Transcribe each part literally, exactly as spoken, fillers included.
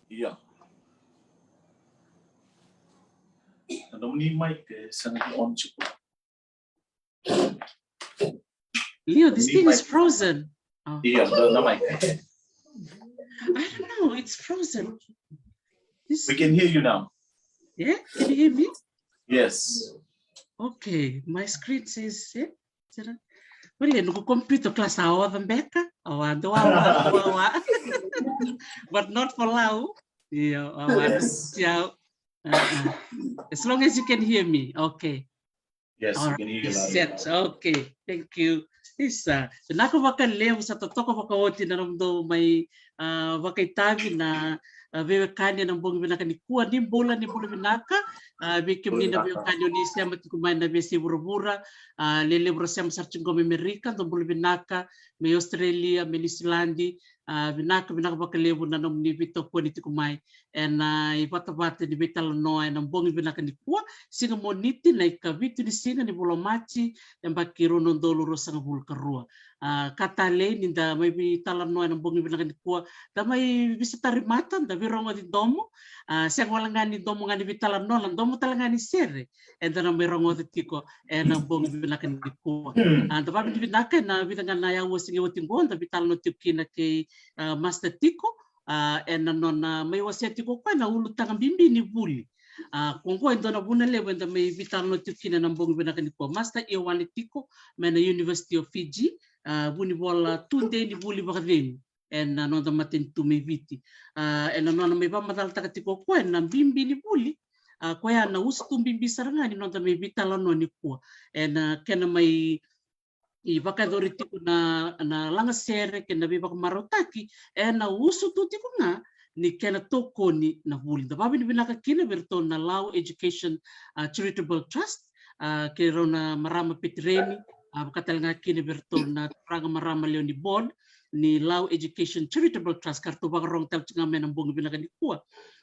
Ia. Na nomuni mic e sega ni on tiko. Leo, this thing is frozen. Oh. Ia, na, na mic. I don't know, it's frozen. This... We can hear you now. Yeah? Can you hear me? Yes. Okay, my screen says, eh? Sera? Well, noqu computer class a oca beka. Awa, dou awa, dou awa. But not for Lau. Yeah, awa. Yes. Yeah. Uh-uh. As long as you can hear me, okay. Yes, you can hear you loud and clear. Okay, thank you. Isa, vinaka vakalevu, sa totoka vakaoti na nomudou mai, ah, vakaitavi na, ah, veiwekani ena bogi vinaka nikua. Ni bula, ni bula vinaka, ah, vei kemuni na veiwekani o ni sema tiko mai na veiyasai vuravura, ah, lelevu ra sema sara tiko mai Amerika, dou bula vinaka, mai Australia, mai Niusiladi, ah, vinaka, vinaka vakalevu na nomuni veitokoni tiko mai ena ivatavata ni veitalanoa ena bogi vinaka nikua, siga Moniti na ikavitu ni siga ni vula o Maji, yabaki rua na udolu ruasagavulu ka rua. Ah, ka talei ni da mai veitalanoa ena bogi vinaka nikua, da mai visitari mata, da veirogoci domo, ah, sega wale ga ni domo ga ni veitalanoa, na domo tale ga ni sere eda na mai rogoca tiko ena bogi vinaka nikua. Ah, da vakavinavinaka ena vica ga na aua sa qai oti qo, da veitalanoa tiko kina kei, ah, Master Tiko, ah, ena nona mai wasea tiko o koya na ulutaga bibi ni vuli. Ah, ko qo e dua na vuna levu eda mai veitalanoa tiko kina ena bogi vinaka nikua. Master Ioane Tiko, mai na University of Fiji, ah, vunivola tudei ni vuli vakacegu ena noda matanitu mai Viti. Ah, ena nona mai vakamacalataka tiko o koya na bibi ni vuli, ah, koya na usutu bibi sara ga ni noda mai veitalanoa nikua. Ena kena mai i vakayacori tiko na, na lagasere kei na veivakamarautaki, ena usutu tiko ga ni kena tokoni na vuli. Da vakavinavinaka kina vei iratou na Lau Education, ah, Charitable Trust, ah, kei rau na marama Petireni, ah, vaka tale ga kina vei iratou na turaga marama lewe ni board ni Lau Education Charitable Trust, ka ratou vakarogo tale tiko ga mai ena bogi vinaka nikua.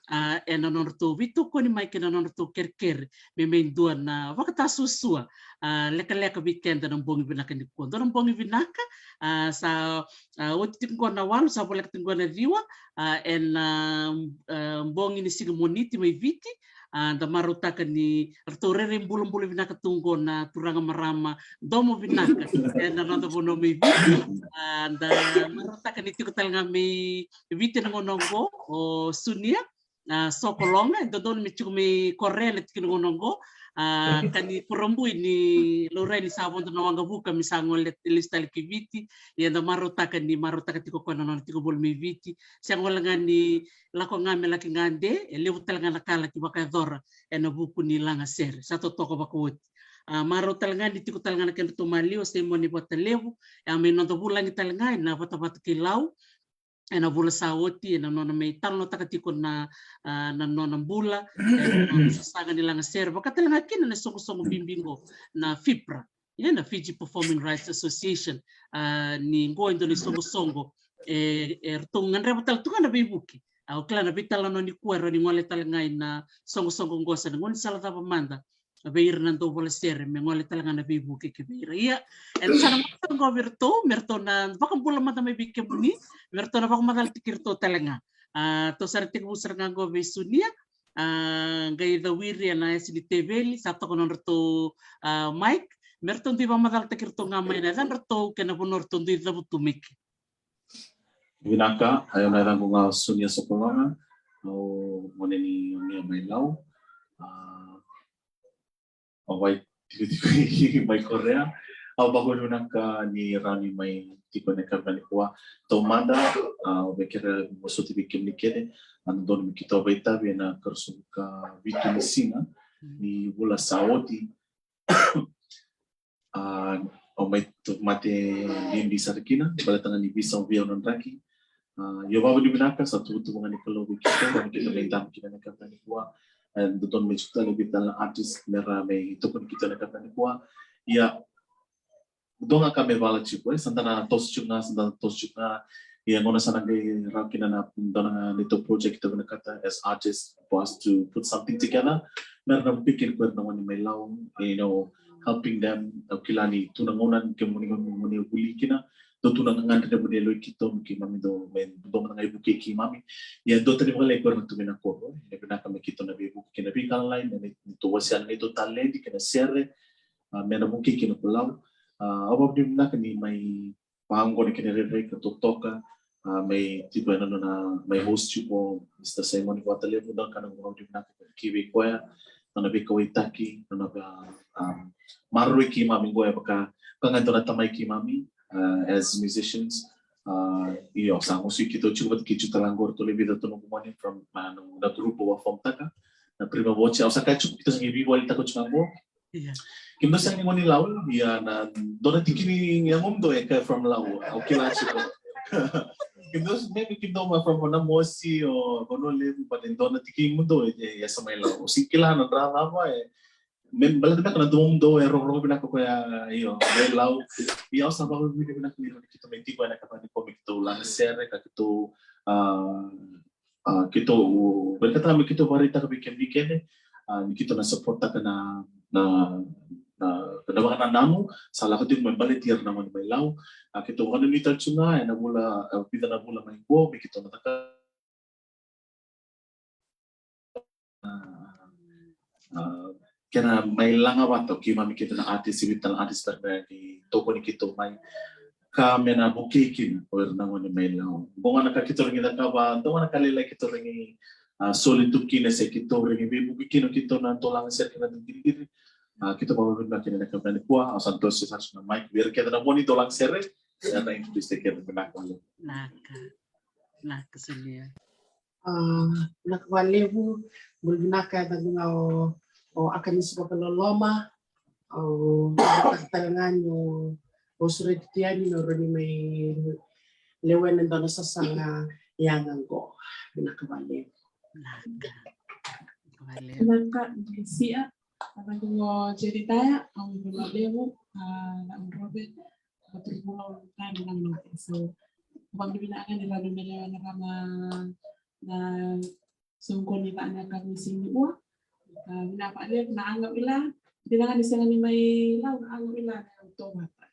Ah, ena nodratou veitokoni mai kei na nodratou kerekere me mai dua na vakatasuasua, ah, lekaleka vei keda na bogi vinaka nikua. Dua na bogi vinaka, ah, sa, ah, oti tiko qo na walu, sa voleka tiko qo na ciwa, ah, ena, ah, bogi ni siga Moniti mai Viti, ah, da marautaka ni ratou rairai bulabula vinaka tu qo na turaga marama Domo Vinaka ena noda vanua mai Viti. Ah, da marautaka ni tiko tale ga mai Viti ena gauna oqo o Sunia, ah, Sokologa, e dodonu me tiko mai Korea ena tiki ni gauna oqo. Ah, ka ni kurabui ni laurai ni sa vodo na waqavuka me sa gole lesu tale ki Viti. Ia da marautaka ni marautaka tiko koya na nona tiko voli mai Viti. Sega wale ga ni lako ga me laki gade, e levu tale ga na ka laki vakayacora ena vuku ni lagasere. Sa totoka vakaoti. Ah, marau tale ga ni tiko tale ga na kedratou maliwa, Simoni Vatalevu, e a mai noda vulagi tale ga ena vatavata kei Lau ena vula sa oti, ena nona mai talanoataka tiko na, ah, na nona bula, ena nona sasaga ni lagasere, vaka tale ga kina na isoqosoqo bibi qo na FIPRA, ia na Fiji Performing Rights Association. Ah, ni qo e dua na isoqosoqo e, e ratou gadreva tale tu ga na veivuke. Au kila na veitalanoa nikua e rawa ni gole tale ga ina soqosoqo qo, se na gaunisala cava mada vei ira na dauvola sere, me gole tale ga na veivuke ki vei ira. Ia, e sa na gole tale qo vei iratou, me ratou na vakabula mada mai vei kemuni, me ratou na vakamacalataki iratou tale ga. Ah, tou sa na tekivu sara ga qo vei Sunia, ah, qai Cawiri ena yasa ni teveli, sa toka nodratou, ah, mic, me ratou dui vakamacalataki iratou ga mai na yacadratou kei na vanua ratou dui cavutu mai kina. Vinaka, o yau na yacaqu ga o Sunia Sokologa, au gone ni Omia mai Lau. Ah, au vaitikotiko mai Korea. Au vakavinavinaka ni rawa ni mai tiko ena yakavi nikua. Taumada, ah, au via kerea vosoti vei kemuni kece, a dodonu me keitou vakaitavi ena karua sagavulu ka vitu ni siga ni vula sa oti. Ah, au mai tauvimate bibi sara kina, baleta ga ni veisau vei au na draki. Ah, ia vakavinavinaka, sa tuvatuva ga ni Kalou vei keitou, me keitou mai dabe kina ena yakavi nikua. E dodonu me tiko tale vei tale na artist me ra mai tokoni keitou ena yakavi nikua. Ia, dua ga ka me vala tiko, e, sa da na toso tiko ga, sa da na toso tiko ga. Ia, gauna sa na qai rawa kina na dua na neitou project, tou vinakata as artists for us to put something together. Me ra na vukei kina ko ira na gone mai Lau, you know, helping them. Au kila ni tu na gauna ni kemuni, kemuni vuli kina, dou tu na gagadre ni vuli e loi keitou, keimami dou, me dou mada ga i vukei keimami. Ia, dua tani vakalailai ko ira na tu mai na koro, e vinaka me keitou na veivuke kina, veiqaravi, me neitou wasea na neitou taledi kei na sere, ah, me na vukei kina ko Lau. Ah, au vakavinavinaka ni mai vaqo na kena rairai ka totoka, ah, mai tiko ena nona mai host tiko Mister Simoni Vatalevu, na ka na gauna vinaka ki vei koya. nona veikauaitaki, nona vei, um, maroroi keimami qo e vaka, ka ga e dua na tamai keimami, uh, as musicians. Uh, io, sa mosi keitou tiko vata kei Ju tale ga qo, ratou lewe vica tu noqu gone from, uh, na, na group au a form taka, na Prima Voce, au sa kaya tiko keitou sa qai veivakaleqataka tiko ga qo. Ia. Kemudou sega ni gone Lau, ia na dua na tiki ni yagomudou e kaya from Lau, au kila tiko. Kemudou, maybe kemudou mai from Namosi o Vanua Levu, but e dua na tiki ni yagomudou e, e yasa mai Lau. Au sega ni kila na dra cava e, me baleta beka na domomudou e rogorogo vinaka koya, io, mai Lau. Ia au sa vakavinavinaka ni keitou mai tiko ena yakavi nikua me keitou laga sere ka keitou, ah, ah, keitou, vinakata me keitou vakaraitaka vei kemuni kece, ah, ni keitou na supporttaka na, na, na, na vakanananu sa lako tiko me baleti ira na gone mai Lau. Ah, keitou vakanuinui tale tu ga ena vula, ah, vica na vula mai qo me keitou na caka, ah, ah, kena mai laga vata o keimami kece na artist, e vica na artist tale me ni tokoni keitou mai, ka me na vukei kina o ira na gone mai Lau. Qo ga na ka keitou rairai cakava, qo ga na ka lailai keitou rairai, ah, soli tu kina se keitou rairai veivuke kina keitou na dau laga sere kina na dau qiriqiri. Ah, keitou vakavinavinaka kina ena yakavi nikua, au sa dau sega sara na mic vei ira kece na gone dau laga sere. Ia na introduce kece, vinaka vakalevu. Naka. Naka solia. Ah, vinaka vakalevu, bula vinaka, e yacaqu ga o, o Akanisi Vakaloloma, au vinakata tale ga niu, au sureti tu yani me rawa ni mai lewena e dua na sasaga yaga qo. Vinaka vakalevu. Naka. Vinaka vakalevu. Vinaka, Lucia. Yacaqu ga o Jeditaya, au mai Vanua Levu, ah, na Robert, au tiko Vanua Levu, na North. So, vakavinavinaka ni rawa ni mai lewena na, na soqoni vaka na ka ni sega ni ua. Ah, vinaka vakalevu na aqa vila. Dina ga ni sega ni mai Lau na aqa vila na au tauvata.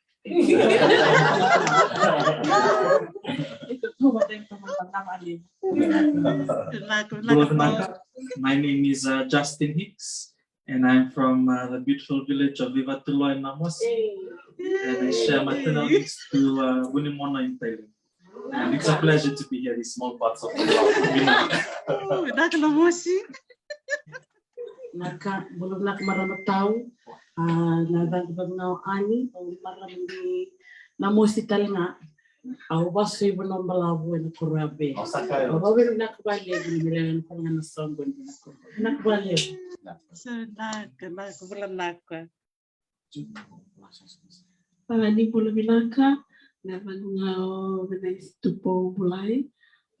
Ito tauvata, ito tauvata, vinaka vakalevu. Vinaka, vinaka. Bula vinaka. My name is, uh, Justin Hicks, and I'm from, uh, the beautiful village of Veivatulua in Namosi. And I share my Tuvalu roots to, uh, Vunimono in Tailevu. And it's a pleasure to be here, these small parts of the world. Vinaka. Oh, vinaka Namosi. Vinaka, bula vinaka marama tau. Ah, na yacaqu vakaoqo o Ani, au marama ni Namosi tale ga. Au vasu i Vanuabalavu ena koro o Avea. Au vakavinavinaka vakalevu ni mai lewena tale ga na soqoni ena koro. Vinaka vakalevu. Sa vinaka, vinaka, bula vinaka. Ah, ni bula vinaka, na yacaqu ga o Venaisi Tupou Bulai,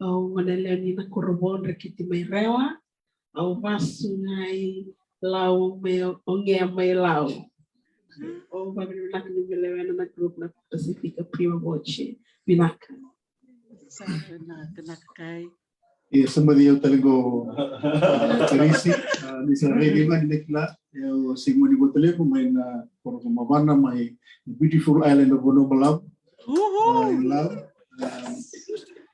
au gone yalewa ni Nakuravou, Dreketi mai Rewa, au vasu ga i Lau, mai Ogea mai Lau. Au vakavinavinaka ni mai lewena na group na Pasifika Prima Voce. Vinaka. Sa vinaka, vinaka kai. Ia, sa mai au tale qo, ah, Karisi, ah, ni sa raici mai ni kila, e, au se gone ni Vatalevu, mai na koro ko Mavana, mai beautiful island of Vanuabalavu. Uhu. Ah, i Lau. Ah,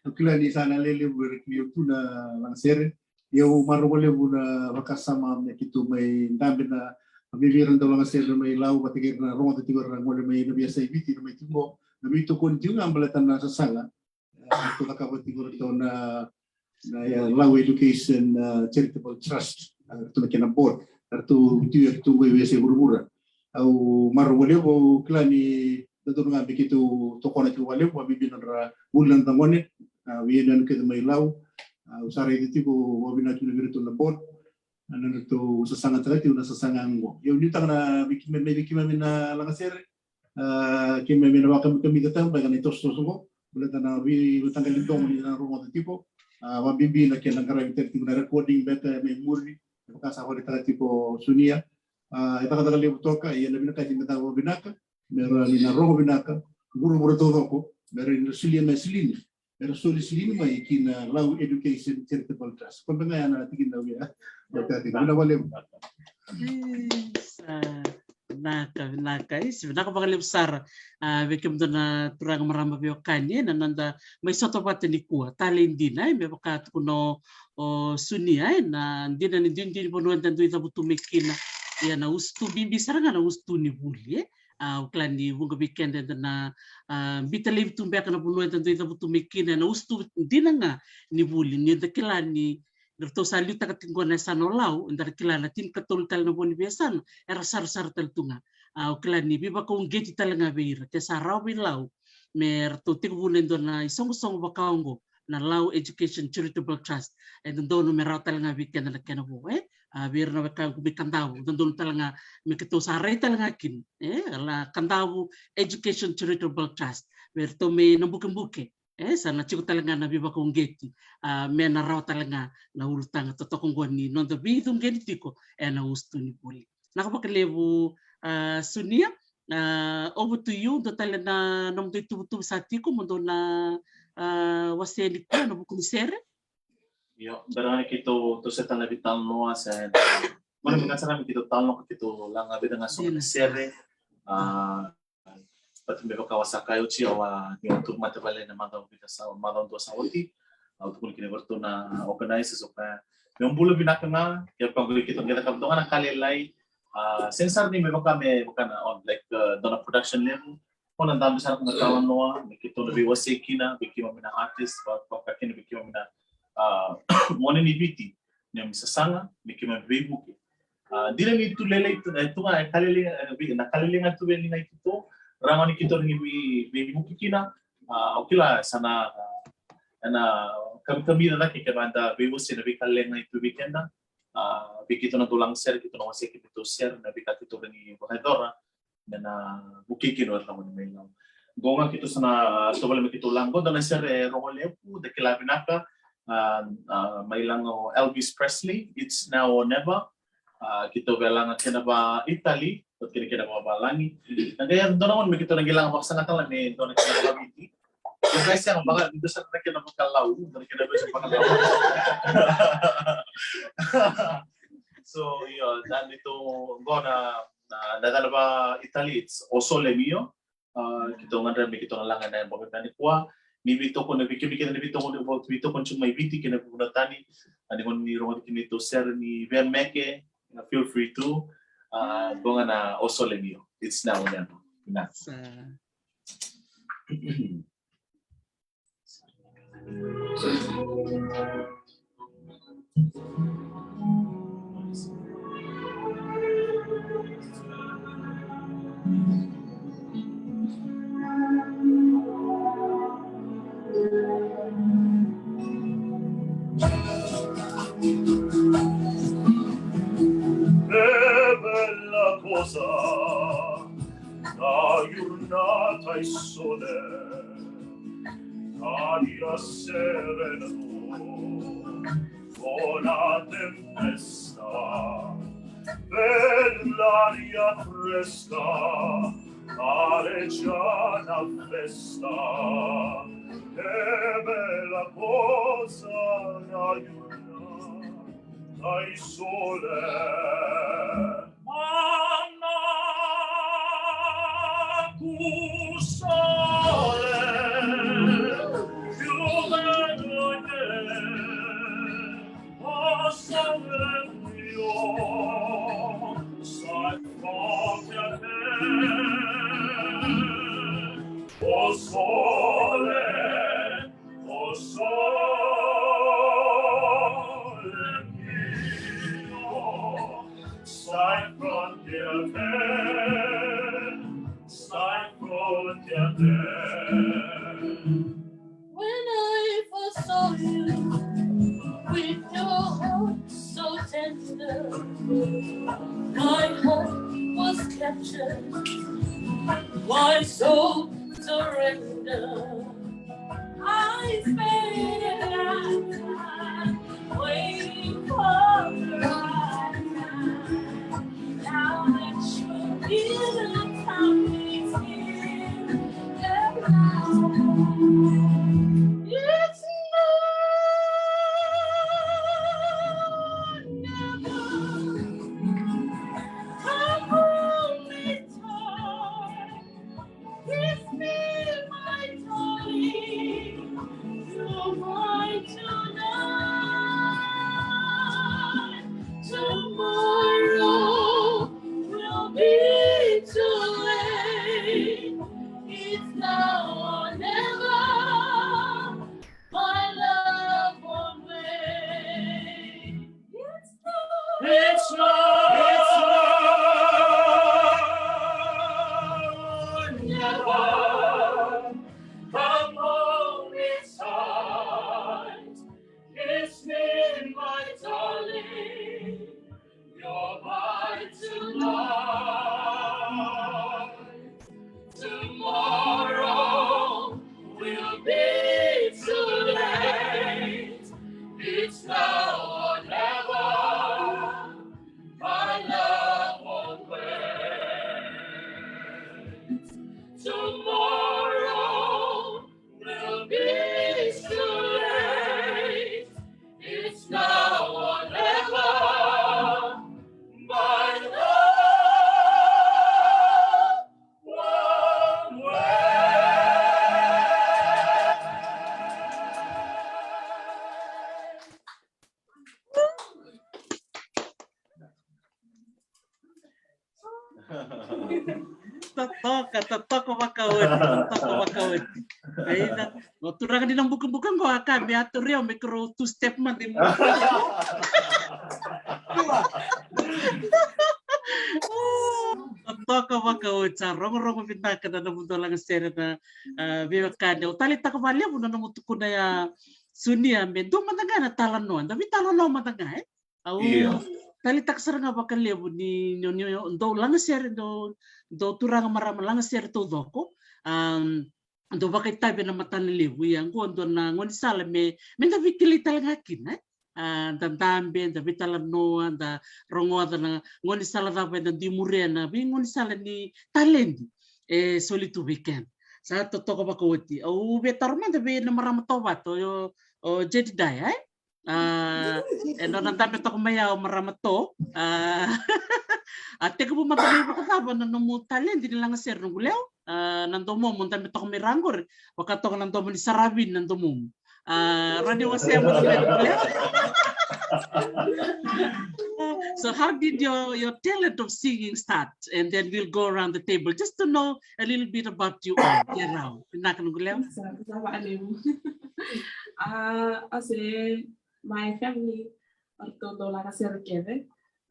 au kila ni sa na lewe levu era kila tu na lagasere. Ia au marau vakalevu na vakasama me keitou mai dabe na, me vei ira na dau lagasere mai Lau, vata kei ira na rogoca tiko era gole mai na veiyasai Viti, era mai tiko qo, na veitokoni tiko ga baleta na sasaga. Ah, ratou cakava tiko ratou na, na, ah, Lau Education, ah, Charitable Trust, ah, ratou na kena board, ratou tiko, ratou qo e veiyasai vuravura. Au marau vakalevu, au kila ni dodonu ga me keitou tokona tiko vakalevu, vakabibi na nodra vuli na noda gone, ah, vei ira na kece mai Lau, ah, au sa raica tiko, au vakavinavinaka tiko vei iratou na board, ah, na nodratou sasagataka tiko na sasaga qo. Ia au nuitaka na vei keimami, vei keimami na lagasere, ah, keimami na vakamikamicataka beka na itosotoso qo, baleta na veimataqali domo ni na rogoca tiko, ah, vakabibi na kena qaravi tale tiko na recording beka e mai muri, e vaka sa vakaraitaka tiko o Sunia. Ah, e cakacaka levu toka, ia na vinakati me caka vakavinaka, me rawa ni na rogo vinaka vuravura taucoko, me rawa ni na solia mai silini, me ra soli silini mai ki na Lau Education Charitable Trust. Koya beka ga ya na tikina au via vakaraitaka tiko. Vinaka vakalevu. Isa, vinaka, vinaka. Isa, vinaka vakalevu sara. Ah, vei kemudou na turaga, marama, veiwekani, e, na noda mai sota vata nikua. Talei dina, e, me vaka tukuna o, o Sunia, e, na dina ni duidui ni vanua eda dui cavutu mai kina. Ia na usutu bibi sara ga na usutu ni vuli, e. Ah, au kila ni vuqa vei keda eda na, ah, biuta laivi tu beka na vanua eda dui cavutu mai kina, na usutu dina ga ni vuli, ni da kila ni, Ni ratou sa liutaka tiko qo na yasana o Lau, eda na kila na tinikatolu tale na vo ni veiyasana era sarasara tale tu ga. A, au kila ni veivakauqeti tale ga vei ira ke sa rawa vei Lau me ratou tekivu na e dua na isoqosoqo vaka oqo, na Lau Education Charitable Trust. E dodonu me rawa tale ga vei keda na kena vo, e? A, vei ira na wekaqu mai Kadavu, dodonu tale ga me keitou sa rai tale ga kina, e? Na Kadavu Education Charitable Trust, vei iratou mai Nabukebuke, e? Sa na tiko tale ga na veivakauqeti, a, me na rawa tale ga na ulutaga totoka oqo ni noda veicuqeni tiko ena usutu ni vuli. Vinaka vakalevu, a, Sunia, a, over to you, dua tale na nomudou ituvatuva sa tiko mo dou na, a, wasea nikua ena vuku ni sere. Io, bera ga ni keitou, tou se tale na veitalanoa se, mani vinaka sara me keitou talanoa, keitou laga vica ga so na sere. A, but me vaka au sa kaya oti, au a, ni au tu matavuvale na macawa vica sa, macawa dua sa oti. Au tukuna kina vei iratou na organizers, au kaya, me bula vinaka ga, kevaka qo keitou qai cakava dua ga na ka lailai. A, sega sara ni me vaka me, vaka na, on, like, a, dua na production level. Ko na dabe sara ko na talanoa, me keitou na veiwasei kina, vei keimami na artist, va, vaka kina vei keimami na, a, gone ni Viti, neimami sasaga, me keimami veivuke. A, dina ni tu lailai tu, e, tu ga, e ka lailai, e, vei, na ka lailai ga tu vei ni ga i keitou, rawa ni keitou ni vei, veivuke kina, a, au kila sa na, a, ena kamikamica cake kevaka eda veiwasei na veika lailai ga i tu vei keda, a, vei keitou na dau laga sere, keitou na wasea keitou sere, na veika keitou ni vakayacora, me na vukei kina o ira na gone mai Lau. Qo ga keitou sa na tovolea me keitou laga qo, dua na sere rogo levu, da kila vinaka, a, a, mai laga o Elvis Presley, It's Now or Never. A, keitou via laga kena va Itali, vata kei na kena vavalagi. Na qai dua na gauna me keitou na qai laga vakasaqa tale me dua na kena vakaViti. Ia qai sega vaka, dua sara na kena vakaLau, dua na kena vakaLau. So, io, na neitou qo na, na, na yacana va Itali, it's O Sole Mio. A, keitou gadreva me keitou na laga ena bogi nikua. Ni veitokoni, vei kemuni kece ni veitokoni, veitokoni tiko mai Viti kei na veivanua tani. A, ni gauna ni rogoci kina neitou sere ni via meke, feel free to. A, qo ga na O Sole Mio. It's Now or Never. Vinaka. Sa. Che bella cosa, la giornata e il sole, aria serena con la tempesta, per l'aria fresca, aleggiana festa, che bella cosa la giornata e il sole. Mamma, tu sole, più bello che possa aver io, sai proprio a te, o sole, o sole mio, sai fronte a te, sai fronte a te. When I first saw you with your heart so tender, my heart was captured, my soul surrendered. I spent a lifetime waiting for the right time. Now that you're here, the time is here. It's now or never. Come hold me tight. Kiss me, my darling, you're mine tonight. Tomorrow will be too late. Totoka, totoka vakaoti, totoka vakaoti. Aina, o turaga ni na bukabuka qo a ka me a tauri au me keirau two step mada i mu. Totoka vakaoti, sa rogorogo vinaka na nomudou lagasere na, ah, veiwekani. Au taleitaka vakalevu na nomu tukuna ya, Sunia, me dua mada ga na talanoa. Da veitalanoa mada ga, e? Au taleitaka sara ga vakalevu ni, ni, ni dou lagasere, dou, dou turaga marama lagasere taucoko. Am, dou vakaitavi ena matana levu, ia qo dua na gaunisala me, me da veikilai tale ga kina, e? A, da dabe, da veitalanoa, da rogoca na gaunisala cava eda dui muria, na veigaunisala ni taledi e soli tu vei keda. Sa totoka vakaoti. Au via taro mada vei na marama Tovata, o, o Jedidaia, e? A, e nona dabe toka mai ya o marama To. A, a tekivu mada mai vakacava na nomu taledi ni lagasere, noqu lewa? A, na domomu dabe toka mai ra qori, vaka toka na domo ni saravini na domomu. A, rawa ni wasea mada mai, noqu lewa? So how did your, your talent of singing start? And then we'll go around the table just to know a little bit about you all. Ia rau, vinaka, noqu lewa. Sa, sa valevu. A, a se my family, o ratou dau lagasere kece.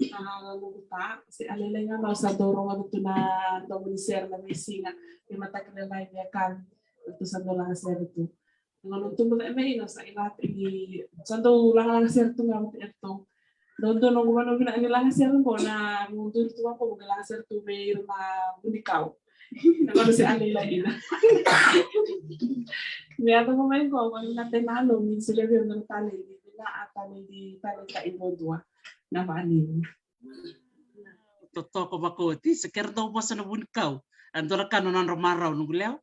A, noqu ta, se a lailai ga au sa dau rogoca tu na domo ni sere na veisiga, veimataka lailai, veiyakavi, o ratou sa dau lagasere tu. Gauna au tubu cake mai, au sa i vata i, sa dau lagalagasere tu ga vata kei ratou. Dua, dua noqu vanua vinaka ni lagasere qo na, noqu duri tu ga qo, noqu lagasere tu vei ira na vunikau. Na gauna se a lailai ina. Me yaco mai qo, qo na tena alo, me solia vei au na taledi, na a taledi, taledi duadua. Na valevu. Totoka vakaoti, se kera dau vosa na vunikau. A dua na ka na nodra marau, noqu lewa.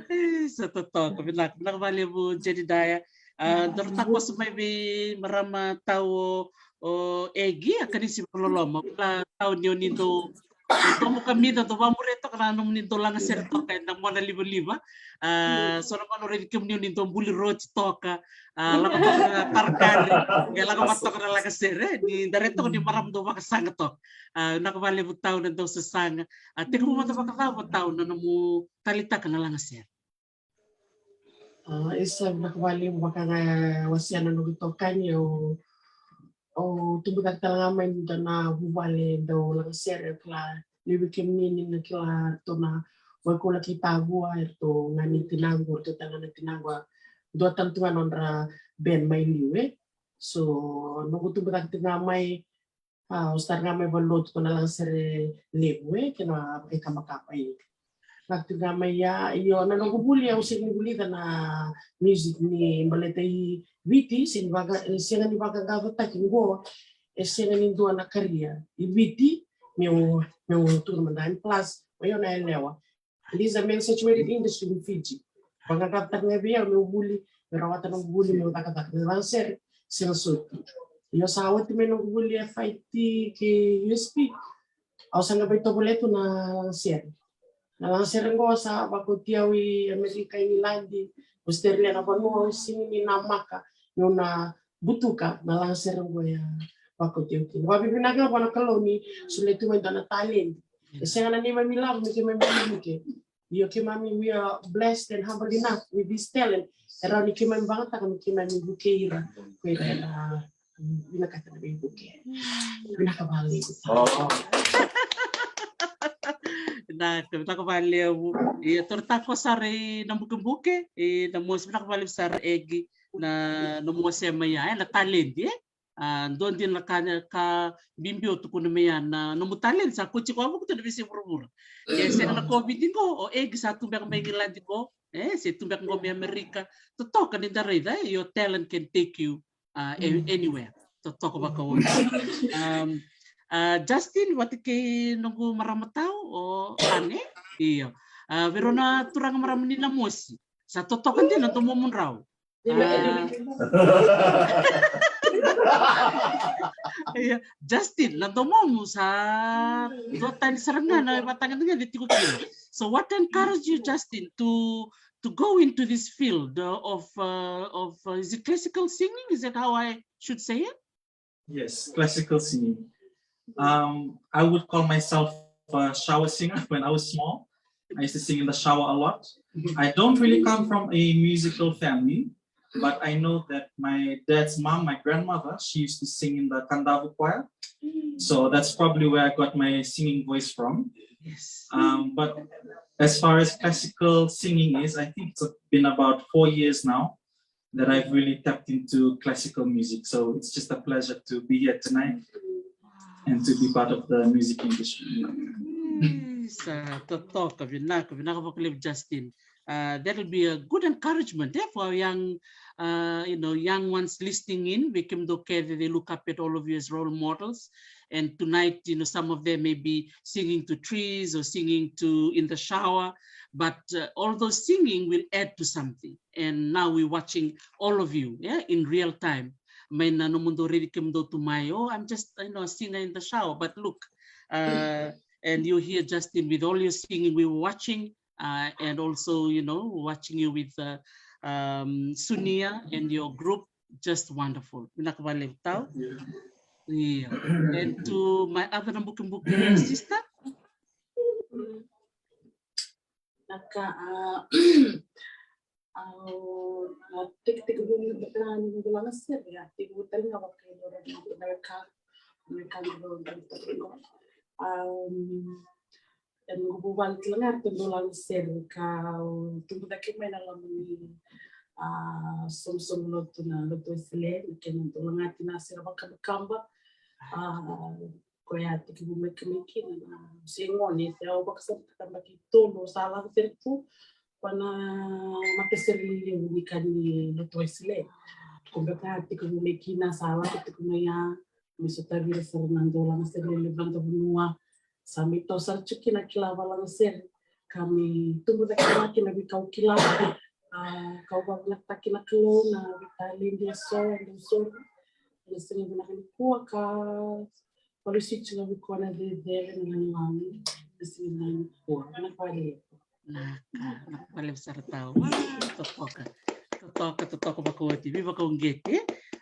E, sa totoka, vinaka, vinaka valevu, Jedidaia. A, dou takoso mai vei marama tau o, o Egi, a kanisi vakaloloma. Kila tau ni o ni dou, dou mo kamica, dou vamuria toka na nomuni dou lagasere toka ena mona livaliva. A, so na gauna raici kemuni o ni dou buli roti toka. A, lako toka na tarakari, e lako vata toka na lagasere, ni da raica toka ni marama dau vakasaqa toka. A, vinaka valevu tau na dau sasaga. A, tekivu mada vakacava tau na nomu taleitaka na lagasere? A, isa, vinaka valevu, vaka ga wasea na noqu itokani, au, au tubu cake tale ga mai dua na vuvale dau lagasere, kila levu vei kemuni ni na kila ratou na Waikula kei Tavua, eratou ga ni tinaqu, eratou tale ga na tinaqu, dua tale tu ga nodra band mai liu, e. So noqu tubu cake tiko ga mai, a, au start ga mai valotu ko na lagasere levu, e, kei na vakaikabakaba, e. Cake tiko ga mai ya, io, na noqu vuli, au sega ni vulica na music ni baleta i Viti, sega ni vaka, sega ni vakaqaqacotaki qo, e sega ni dua na career i Viti meu, meu tukuna mada. And plus, o yau na yalewa. Leisure, me na saturated industry in Fiji. Vakaqaqacotaki ga vei au meu vuli, meu rawata noqu vuli, meu cakacaka, meu lagasere, sega soti. Io, sa oti mai noqu vuli e F I T kei U S P, au sa qai vakaitovolea tu na lagasere. Na lagasere qo sa vakoti au i Amerika, Igiladi, Australia, na vanua au sega ni namaka meu na butuka, na lagasere qo e a vakoti au kina. Vakavinavinaka vua na Kalou ni solia tu mai dua na taledi. E sega na neimami ilavo me keimami veivuke. Io, keimami, we are blessed and humble enough with this talent. E rawa ni keimami vakayagataka me keimami vukei ira ko ira era vinakata na veivuke. Vinaka valevu. Oh. Vinaka, vinaka valevu. Ia, torotaka sara i Nabukebuke, i na mosi, vinaka valevu sara Egi na nomu wasea mai ya, e, na taledi, e? A, dua dina na ka, ka bibi o tukuna mai ya, na nomu taledi sa koti koya vuku tu na veiyasai vuravura. E sega na COVID qo, o Egi sa tu beka mai Igiladi qo, e, se tu beka qo mai Amerika. Totoka ni da raica, e, your talent can take you, a, a-, anywhere. Totoka vakaoti. Um, a, Justin, vata kei noqu marama tau, o Ane. Io. A, vei rau na turaga marama ni na mosi. Sa totoka dina na domomudrau. A. Io, Justin, na domomu sa dua tani sara ga na ivakatagedegede tiko kina. So what encouraged you, Justin, to, to go into this field, uh, of, uh, of, uh, is it classical singing? Is that how I should say it? Yes, classical singing. Um, I would call myself a shower singer. When I was small, I used to sing in the shower a lot. I don't really come from a musical family, but I know that my dad's mom, my grandmother, she used to sing in the Kadavu choir. So that's probably where I got my singing voice from. Yes. Um, but as far as classical singing is, I think it's been about four years now that I've really tapped into classical music. So it's just a pleasure to be here tonight and to be part of the music industry. Sa totoka, vinaka, vinaka vakalevu, Justin. Uh, that'll be a good encouragement, eh, for our young, uh, you know, young ones listening in. Vei kemudou kece, they look up at all of you as role models. And tonight, you know, some of them may be singing to trees or singing to in the shower. But uh, all those singing will add to something. And now we're watching all of you, yeah, in real time. Mai na nomudou raici kemudou tu mai, oh, I'm just, you know, a singer in the shower. But look, uh, and you're here, Justin, with all your singing. We were watching, uh, and also, you know, watching you with uh, um, Sunia and your group. Just wonderful. Vinaka vakalevu tau. Yeah. And to my other Nabukebuke sister. Na ka, a, au na tekitekivu ni beka ni noqu lagasere, a tekivu tale ga vaka e dua na weka, na weka ni noqu, um, e noqu vuvale tale ga eratou dau lagasere, ka au tubu cake mai na loma ni, a, sogosogo lotu na Lotu Wesele, na kena dau lagati na sere vakabakaba, a, koya a tekivu mai kina na se gone, se au vakasamataka yabaki tolu au sa lagasere tu, ko na matasere lelevu ni ka ni Lotu Wesele. Ko beka a tekivu mai kina, sa lako tiko mai ya, me sotavi ira sara na dau lagasere lelevu ena vanua. Sa mai toso sara tiko kina kila vakalagasere, ka me tubu cake mai kina veika au kila. A, kau vakavinakataka na Kalou na veitaledi eso e dau soli ena siga vinaka nikua, ka vakalesui tiko vei koya na cecere, na lagilagi ena siga vinaka nikua. Vinaka vakalevu. Vinaka, vinaka vakalevu sara tau. Wa, totoka, totoka, totoka vakaoti, veivakauqeti.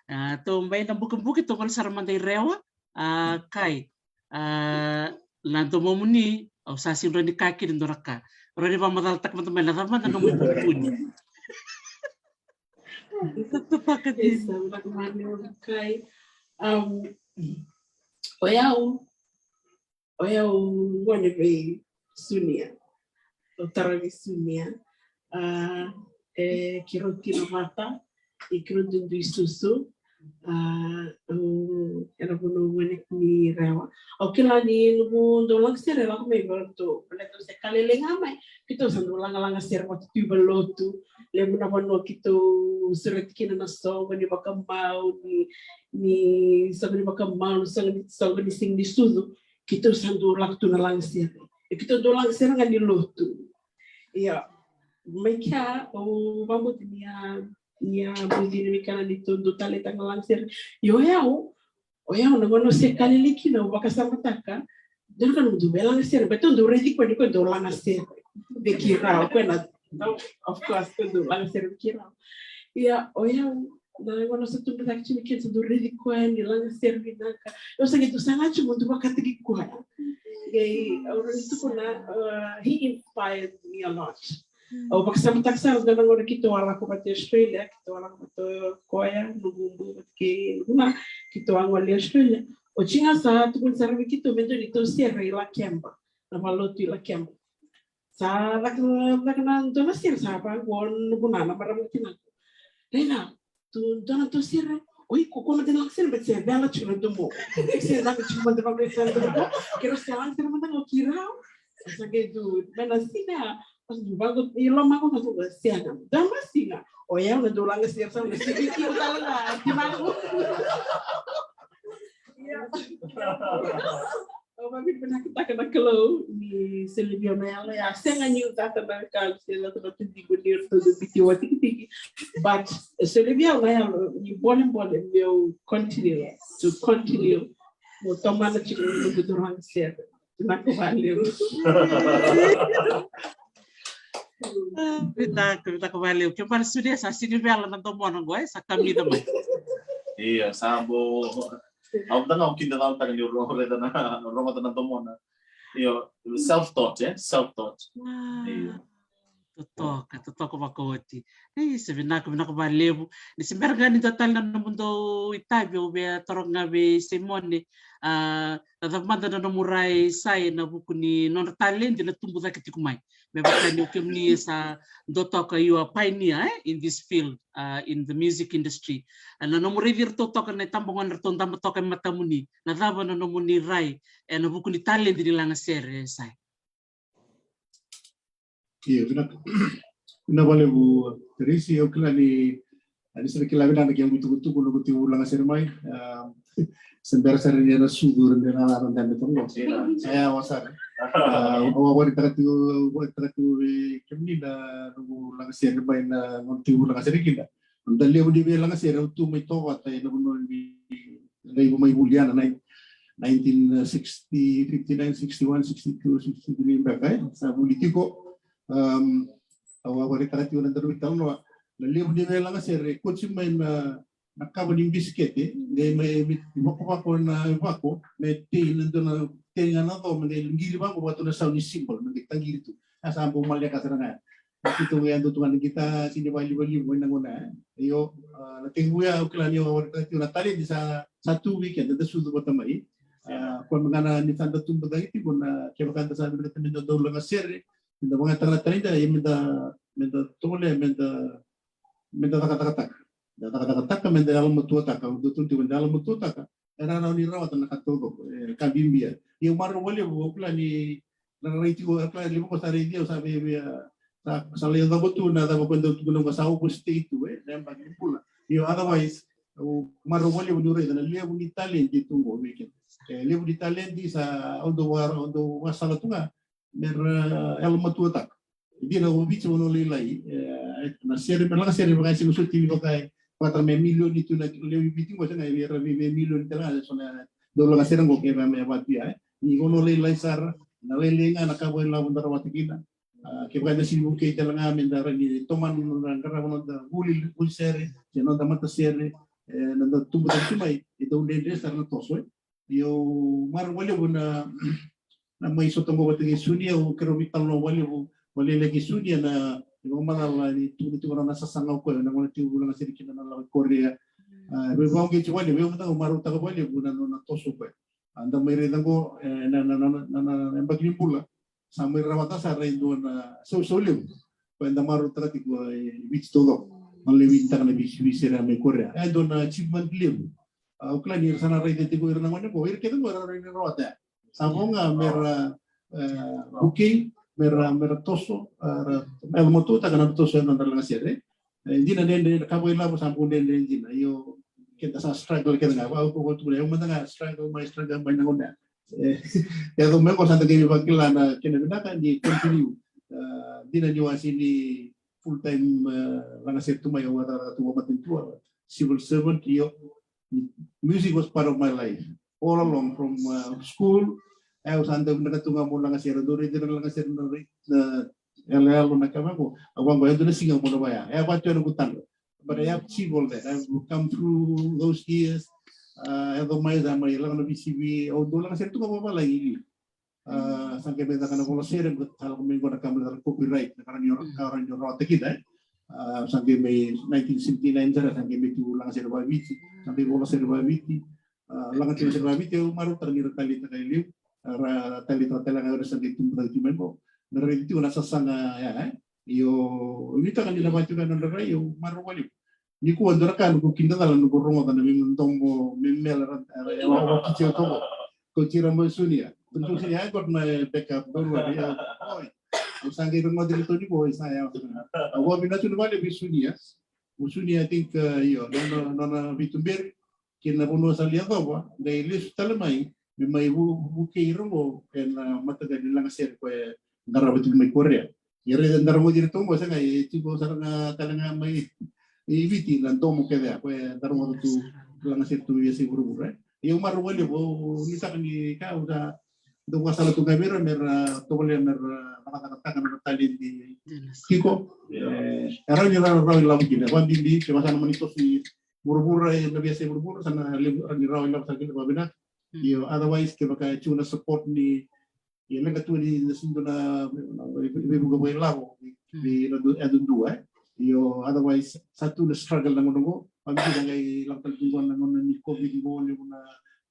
A, tou mai Nabukebuke, tou gole sara mada i Rewa. A, Kai, a, na domomuni, au sa sega ni rawa ni kaya kina e dua na ka. Rawa ni vakamacalataka mada mai na cava mada na nomu ivunivuni. Totoka dina. Kai. Um, o yau, o yau gone vei Sunia. Au tara vei Sunia. A, e keirau tiko vata, e keirau duidui susu. A, au, ena vanua gone ni Rewa. Au kila ni noqu dau lagasere e lako mai vei ratou, baleta au se ka lailai ga mai, keitou sa dau lagalaga sere vata tu i valenilotu. Levu na vanua keitou sureti kina na soqo ni vakamau, ni, ni soqo ni vakamau, soqo ni, soqo ni siga ni sucu. Keitou sa dau lako tu na lagasere. E keitou dau lagasere ga ni lotu. Ia, mai kea, au vakabauta ni a, ni a bucini mai kea na neitou dau taleitaka na lagasere. Ia o yau, o yau na gauna au se ka lailai kina au vakasamataka, dua na ka noqu dau veilagasere, baleta au dau raici koya ni koya dau lagasere vei keirau, koya na, of course, koya dau lagasere vei keirau. Ia o yau, na gauna au sa tubu cake tiko, ni kena sa dau raici koya ni lagasere vinaka. Au sa qai dau saga tiko meu dau vakataki koya. Qai au rawa ni tukuna, uh, he inspired me a lot. Au vakasamataka sara dua na gauna keitou a lako vata i Australia, keitou a lako vata o koya, noqu bu vata kei noqu na, keitou a gole i Australia. Oti ga sa tukuni sara vei keitou me dua neitou sere i Lakeba, na valenilotu i Lakeba. Sa caka, caka na dua na sere sa vaqo, noqu na, na marama tinaqu. Raica, tu dua na tou sere, o iko ko mada na lagasere, baleta se vela tiko na domo. Se na tiko mada na lagasere na domo. Keirau se lagasere mada ga o keirau. Sa qai tu mai na siga, mas tu vaqo i lomaqu, mas tu sega. Dua na siga, o yau na dau lagasere, sa na siga tiko tale ga tinaqu. Ia. Au vakavinavinakataka na Kalou ni solia vei au na yalo ya. Sega niu cata na ka, se cata na tadiku ni ratou dau biuti au a tikitiki. But e solia vei au na yalo ni bolebole meu continue, to continue. Meu tomana tiko na noqu dau lagasere. Vinaka vakalevu. Ah, vinaka, vinaka vakalevu. Kena ibalebale Sunia sa sega ni vela na domona qo, e sa kamica mai. Ia, sa bau Au vata ga au kida calataka ni rogoca na, rogoca na domona. Io, self-taught, e? Self-taught. Io. Totoka, totoka vakaoti. Ei, sa vinaka, vinaka vakalevu. Ni se bera ga ni dua tale na nomudou itavi, au via taroga ga vei Simone, a, na cava mada na nomu rai, Sai, ena vuku ni nodra taledi na tubu cake tiko mai. Me vaka ni o kemuni sa dua toka, you are pioneer, e, in this field, a, in the music industry. A, na nomu raici iratou toka na itabagone ratou dabe toka e matamuni, na cava na nomuni rai ena vuku ni taledi ni lagasere, Sai? Io, vinaka. Vinaka vakalevu Teresi, au kila ni, ni sa na kila vinaka na kemu itukutuku, noqu tekivu lagasere mai. A, se bera sara ni na sucu, era bera na dabe toka. Io, au sara. A, au a vakaraitaka tiko, vakaraitaka tiko vei kemuni na noqu lagasere mai, na noqu tekivu lagasere kina. Na levu ni veilagasere au tu mai Tovata ena vanua ni Raivomaivuli, ena nineteen sixty, fifty-nine, sixty-one, sixty-two, sixty-three beka, e? Sa vuli tiko. Am, au a vakaraitaka tiko na daru italanoa. Na levu ni veilagasere, kauti mai na, na kava ni bisikete, qai mai, mai vakovako na vako, me tei na dua na, tei ga na co, me qai qiri vaqo, vaka tu na sau ni cymbal, me qai taqiri tu. A sa bau maleka sara ga. Keitou qai yadua tu ga na gita, sega ni vakalivaliva mai na gauna ya. Io, a, na tekivu ya, au kila ni au a vakaraitaka tiko na taledi sa, sa tu vei keda, da sucu vata mai. A, koya me ga na ni sa da tubu cake tiko na, kevaka da sa vinakata me da dau lagasere, me da vakayagataka na taledi, ia me da, me da tovolea, me da, me da cakacakataka. Da cakacakataka, me da yalomatuataka, au dau tukuna tiko me da yalomatuataka. E rawa ni rawata na ka taucoko, e, ka bibi ya. Ia au marau vakalevu, au kila ni na rai tiko, au kila levu ko sa raici au sa via, via, sa, sa lai cava tu na cava ko dau tukuna ko sa overstay tu, e, na yabaki ni bula. Io, otherwise, au marau vakalevu niu raica na levu ni taledi tu qo vei keda. E, levu ni taledi sa au dau vaka, au dau vakasala tu ga, me ra, e, yalomatuataka. Dina o Viti vanua lailai, e, na sere, me lagasere vaka e sega soti ni vaka e, vaka me milioni tu na lewe i Viti qo, sega, e ra vei, vei milioni tale ga, so na dau lagasere qo kevaka me vaka tu ya, e. Ni vanua lailai sara, na lailai ga na ka vakailavo da rawata kina. A, kevaka da sega ni vukei tale ga me da rawa ni tomana na noda qarava noda vuli, vuli sere, se noda matasere, e, na noda tubu tale tu mai, e dau dredre sara na toso, e. Io, marau vakalevu na, na mai sota qo vata kei Sunia, au keirau veitalanoa vakalevu, vakalailai kei Sunia na, na vakamacala ni tukuna tiko na sasaga o koya, na gauna tekivu lagasere kina na lako i Korea. A, veivakauqeti vakalevu, au mada ga marautaka vakalevu na, na, na toso o koya. A, da mai raica qo, e, na, na, na yabaki ni bula. Sa mai rawata sara e dua na sausau levu. Koya eda marautaka tiko e Viti taucoko. Malai Viti taka na veisere mai Korea. E dua na achievement levu. A, au kila ni ra sa na raica tiko ira na gone qo, ira kece qo era rai ni rawata. Sa vo ga me ra, e, vukei, me ra, me ra toso, e, ra, me ra matuataka na toso e nodra lagasere. E, dina dredre, ka vakailavo sa bau dredre dina. Io, keda sa struggle keda ga. Au, au, au tukuna, au mada ga struggle mai, struggle mai na gauna. E, e yaco mai qo sa da qai vakila na kena vinaka ni continue. E, dina ni wasi ni full time, e, lagasere tu mai, au a cakacaka tu vakamatanitu, civil servant, io. Music was part of my life all along from, uh, school. E, au sa dau vinakata tu ga mo lagasere, dau raica na lagasere na rai, na yaloyalo na ka vaqo. Au vaqo, e dua na siga mo na vaya. E, vatu e na kutadra. But I have achieved all that. I've come through those years. Uh, e dau mai, sa mai lako na V C V, au dau lagasere tu ga vavalagi. A, sa qai mai caka na vola sere, sa lako mai qo na ka mai caka copyright, na ka rawa ni, ka rawa ni rawata kina, e. A, sa qai mai nineteen seventy-nine sara, sa qai mai tu lagasere vakaViti, sa qai vola sere vakaViti. A, laga tiko na sere vakaViti, au marautaka ni ra taleitaka e liu, a, ra taleitaka tale ga, era sa qai tubu cake tu mai qo. Me ra raici tiko na sasaga ya, e. Io, au nuitaka ni na vaka tiko na nodra rai, au marau vakalevu. Nikua dua na ka noqu kidacala noqu rogoca na veidomo memela ra, ra, ra, ra, ra, kiti au toka. Kauti ira mai Sunia. Kauti Sunia, I got my backup, don't worry. Oi. Au sa qai rogoca tiko nikua, oi sa ya. Au vakavinavinaka tu vale vei Sunia. O Sunia, I think, uh, io, nona, nona veituberi. Kei na vanua sa lai yacova, qai lesu tale mai, me mai vu, vukei ira qo, ena mataqali lagasere koya e qarava tiko mai Korea. Ia raica da rogoci iratou qo, sega, e tiko sara ga tale ga mai i Viti na domo kece ya, koya da rogoca tu, lagasere tu e yasai vuravura, e. Ia au marau vakalevu, au nuitaka ni ka, au sa dau vakasala tu ga vei ira, me ra tovolea, me ra cakacakataka na taledi tiko. E, e rawa ni ra rawa ilavo kina, vakabibi, kevaka sa na mani toso i vuravura, e na veiyasai vuravura, sa na levu, ni rawa ilavo sara kina vakavinaka. Io, otherwise, kevaka e tu na support ni, ia leqa tu ni na sudu na, na, veivuke vakailavo, vei, vei, na du, e dudua, e. Io, otherwise, sa tu na struggle na gauna qo, vakabibi na qai lako tale tu qo na gauna ni COVID qo, levu na,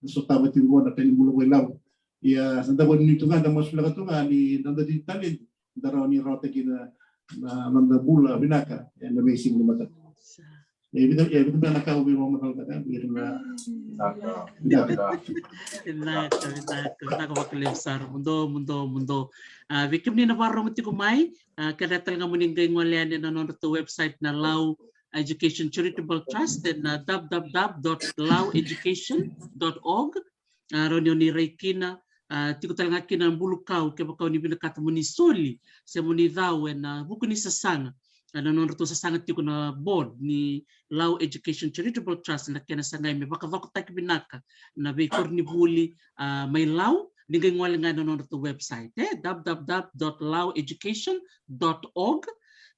na sotava tu qo, na ka ni bula vakailavo. Ia, sa da vakanuinui tu ga, da masulaka tu ga, ni da dau talevi, da rawa ni rawata kina na, na noda bula vinaka, e na veisiga ni mataka. E vica, e vica beka na ka au via vakamacalataka, vei ira na, na, na, Vinaka, vinaka, vinaka vakalevu sara. Muduo, muduo, muduo. A, vei kemuni na vakarorogo tiko mai, a, keda tale ga mo ni qai gole yani ena nodratou website na Lau Education Charitable Trust, ena w w w dot lau education dot org. A, rawa ni o ni rai kina, a, tiko tale ga kina na bulu kau, kevaka o ni vinakata mo ni soli se mo ni cau ena vuku ni sasaga, ena nodratou sasaga tiko na board ni Lau Education Charitable Trust, na kena sagai me vakacokotaki vinaka na veikoronivuli, a, mai Lau, ni qai gole ga ena nodratou website, e, w w w dot lau education dot org,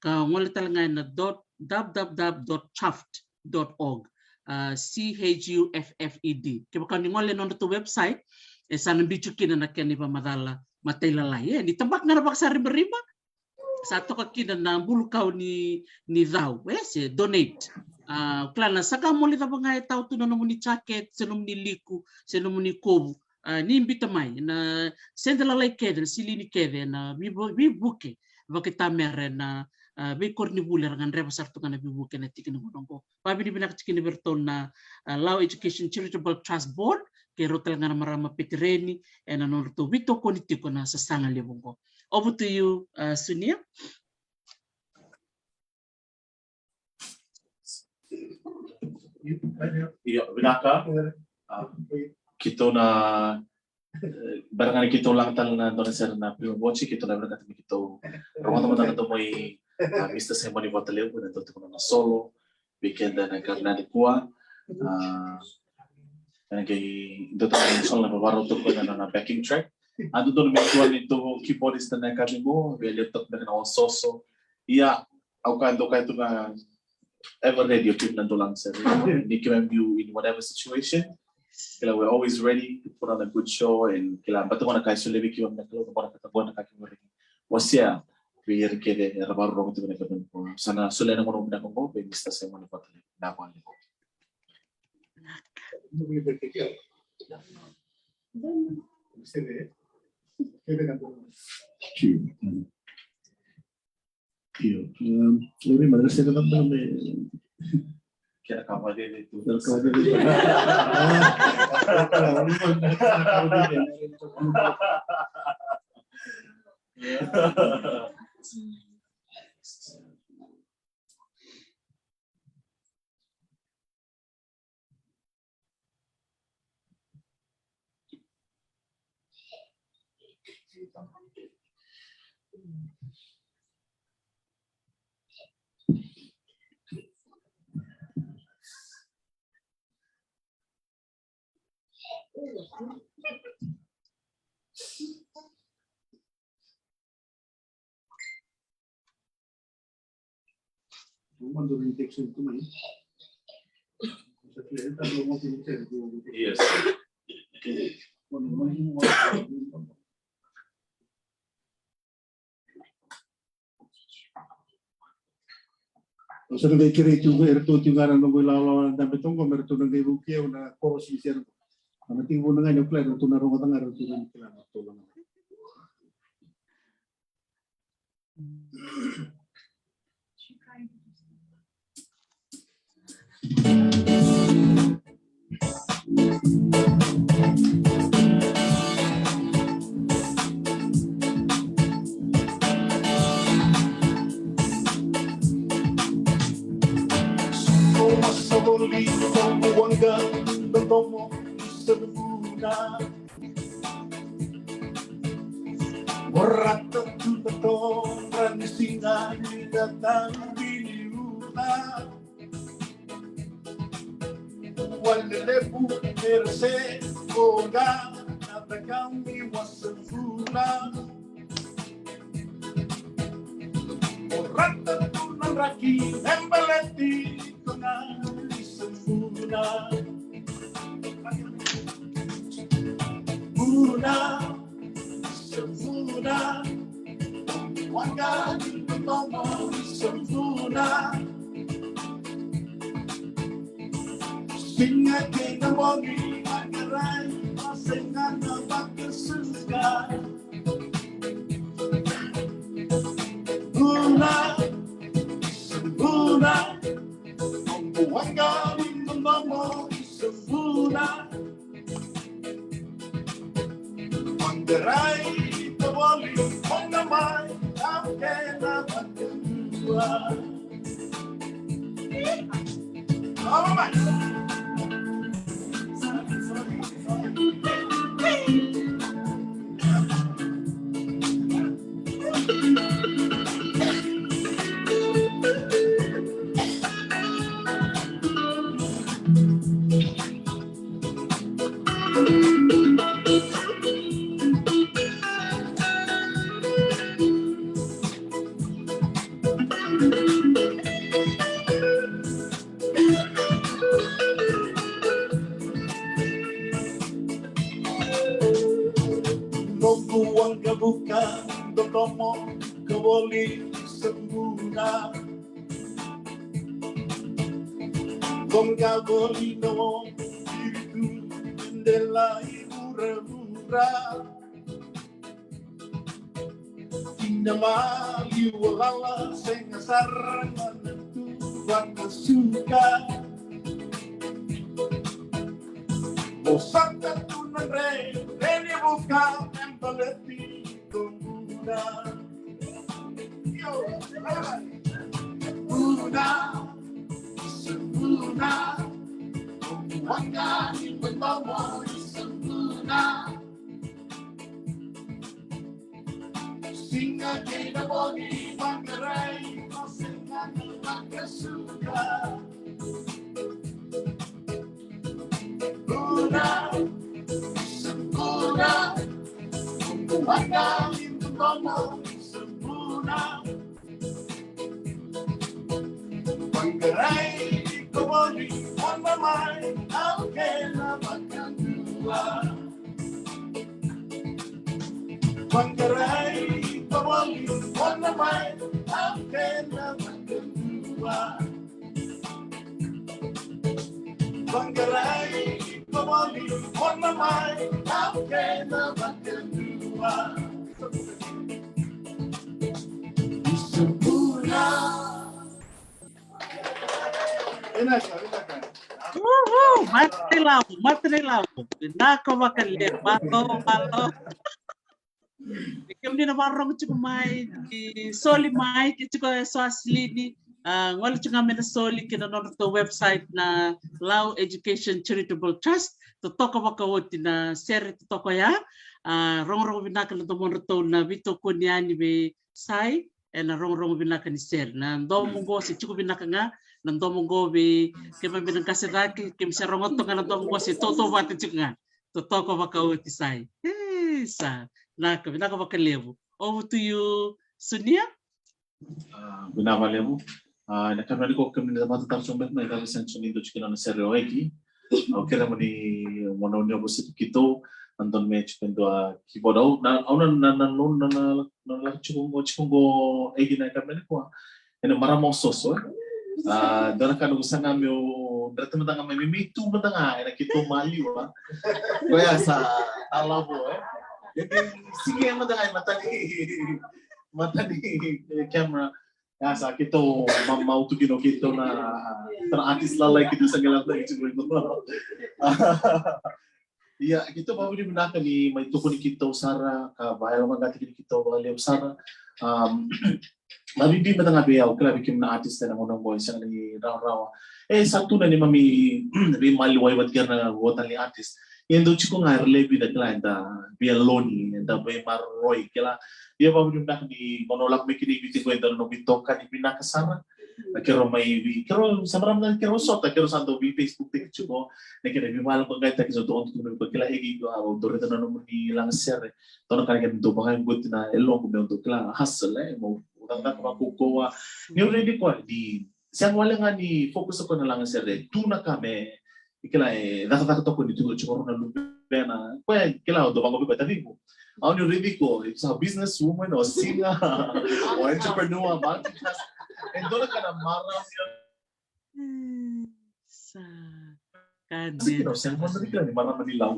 ka gole tale ga ena dot, w w w dot chuffed dot org, a, C H U F F E D. Kevaka ni gole ena nodratou website, e sa na biu kina na kena ivakamacala matailalai. E, ni tabaka ga na vakasaribariba, sa toka kina na bulu kau ni, ni cau, e, se donate. A, kila na saka moli cava ga e tau tu na nomuni jacket, se nomuni liku, se nomuni kovu. A, ni biuta mai, na sede lalai kece, na silini kece, na veivu-, veivuke vakaitamera, na, a, veikoronivuli era gadreva sara tu ga na veivuke ena tiki ni gauna oqo. Vakavinavinaka tiko kina vei iratou na, a, Lau Education Charitable Trust Board, kei rau tale ga na marama Petereni, ena nodratou veitokoni tiko na sasaga levu oqo. Over to you, a, Sunia. Io, vinaka. A, keitou na, e, bera ga ni keitou laga tale na dua na sere na Prima Voce, keitou na vinakata me keitou rogoca mada na domo i, a, Mister Simoni Vatalevu, ena dua tiko na solo vei keda ena yakavi nikua. A, ena qai dua tale na solo na vakarau tiko ena nona backing track. A dodonu me dua na neitou keyboardist ena yakavi qo, via levu toka beka na osooso. Ia, au kaya, dou kaya tu ga, ever ready o Pip na dau laga sere. Ni keimami biu in whatever situation, kila, we're always ready to put on a good show, and kila, baleta qo na ka e solia vei keimami na Kalou, qo na ka, qo na ka keimami wasea vei ira kece era vakarorogo tiko ena yakavi nikua. Sa na solia na gauna vinaka qo vei Mister Simoni Vatalevu. Vinaka vakalevu. Io, em, ori mada sega na me. Kena ka vakadeitei tu. Kena ka vakadeitei. Yes. Au sa na qai kerei tu ga, eratou tiko ga na noqu ilawalawa na dabe toka qo, me ratou na qai vukei au na koro sisera. Au na tekivu na ga ni au kila eratou na rogoca ga, eratou na kila na ratou na. Ora tu na todra ni siga ni na tavi ni ura. Ua lelevu era se koga na takami ua savula. Ora tu na draki e baleti koga ni savula. Bula, se bula, wanga ni mama, se bula. Siga kei na bogi, wanga rai, ma se gana vakasuka. Bula, se bula, wanga ni mama, se bula. Wanga rai, tavoli, wanga mai, au kena vakadua. All right. Noqu waqavuka, dodomo, ka voli, se bula. Voqa voli na o iritu, dela i vuravura. Kina maliwa lala, sega sara ga na tu vakasuka. Mo saka tu na dre, dre ni vuka, me baleti ko bula. Io, bula, se bula. Wanga ni mama, se bula. Siga kei na bogi, wanga rai, ma se gana vakasuka. Bula, se bula, wanga ni mama, se bula. Wanga rai, ka voli, wanga mai, au kena vakadua. Wanga rai, ka voli, wanga mai, au kena vakadua. Wanga rai, ka voli, wanga mai, au kena vakadua. Ni se bula. Vinaka, vinaka. Uhu, mate ni lavo, mate ni lavo. Vinaka vakalevu, malo, malo. Kemuni na vakarorogo tiko mai, ni soli mai, ke tiko e so a silini, a, gole tiko ga mai na soli kei na nodratou website na Lau Education Charitable Trust. Totoka vakaoti na sere totoka ya. A, rogorogo vinaka na domodratou na veitokoni yani vei Sai, ena rogorogo vinaka ni sere. Na domo qo se tiko vinaka ga na domo qo vei keimami na qase cake, keimami se rogoca toka ga na domo qo se tautauvata tiko ga. Totoka vakaoti Sai. E, sa, vinaka, vinaka vakalevu. Over to you, Sunia. A, vinaka vakalevu. A, ena kamera ni ko kemuni na tamata tara tiko beka mai, ka vei sega tiko ni dua tiko kina na sere o Eki. Au kere mo ni, mo na ni obo situ keitou, na donu me tiko e dua keyboard. Au na, au na, na, na, na, na, na, na, na, tiko qo, tiko qo Eki na kamera ni koa. Ena marama o Soso, e. A, dua na ka noqu saga meu dreta mada ga mai, me, me tu mada ga ena keitou maliwa. Koya sa na lavo, e. Ena sigi mada ga i mata ni, mata ni camera. Ia sa keitou ma, mamau tu kina o keitou na, na artist lalai keitou sa qai lako tiko qo. Ia, keitou vakavinavinaka ni mai tokoni keitou sara, ka vakayaloqaqataki keitou vakalevu sara. Am, na bibi mada ga vei au, kila vei kemuni na artist ena gauna oqo e sega ni rawarawa. E sa tu na neimami veimaliwai vata kei ira na vo tale ni artist. Ia dau tiko ga era levu na kila eda via loni, eda veimaroroi, kila. Ia vakavinavinaka ni gauna au lako mai kina i Viti qo, e dua na noqu itokani vinaka sara. Na keirau mai vei, keirau sa marama na keirau sota, keirau sa dau vei Facebook taki tiko. Na kena veivakayaloqaqataki sa dau, dau, dau, kila, Eki, au dau raica na nomuni lagasere. Dua na ka na kena dau vakayaqoti na yaloqu meu dau kila hustle, e, meu cakacaka vakaukauwa. Niu raica koya ni sega wale ga ni focus o koya na lagasere, tu na ka me Kila e cakacaka toka ni tu tiko na luvena. Koya kila o dau vaqo vei koya, taciqu. Au ni raici iko, it's a business woman or singer or entrepreneur, multitask. E dua na ka na marama. Sa ka dina. Kila ni marama ni Lau.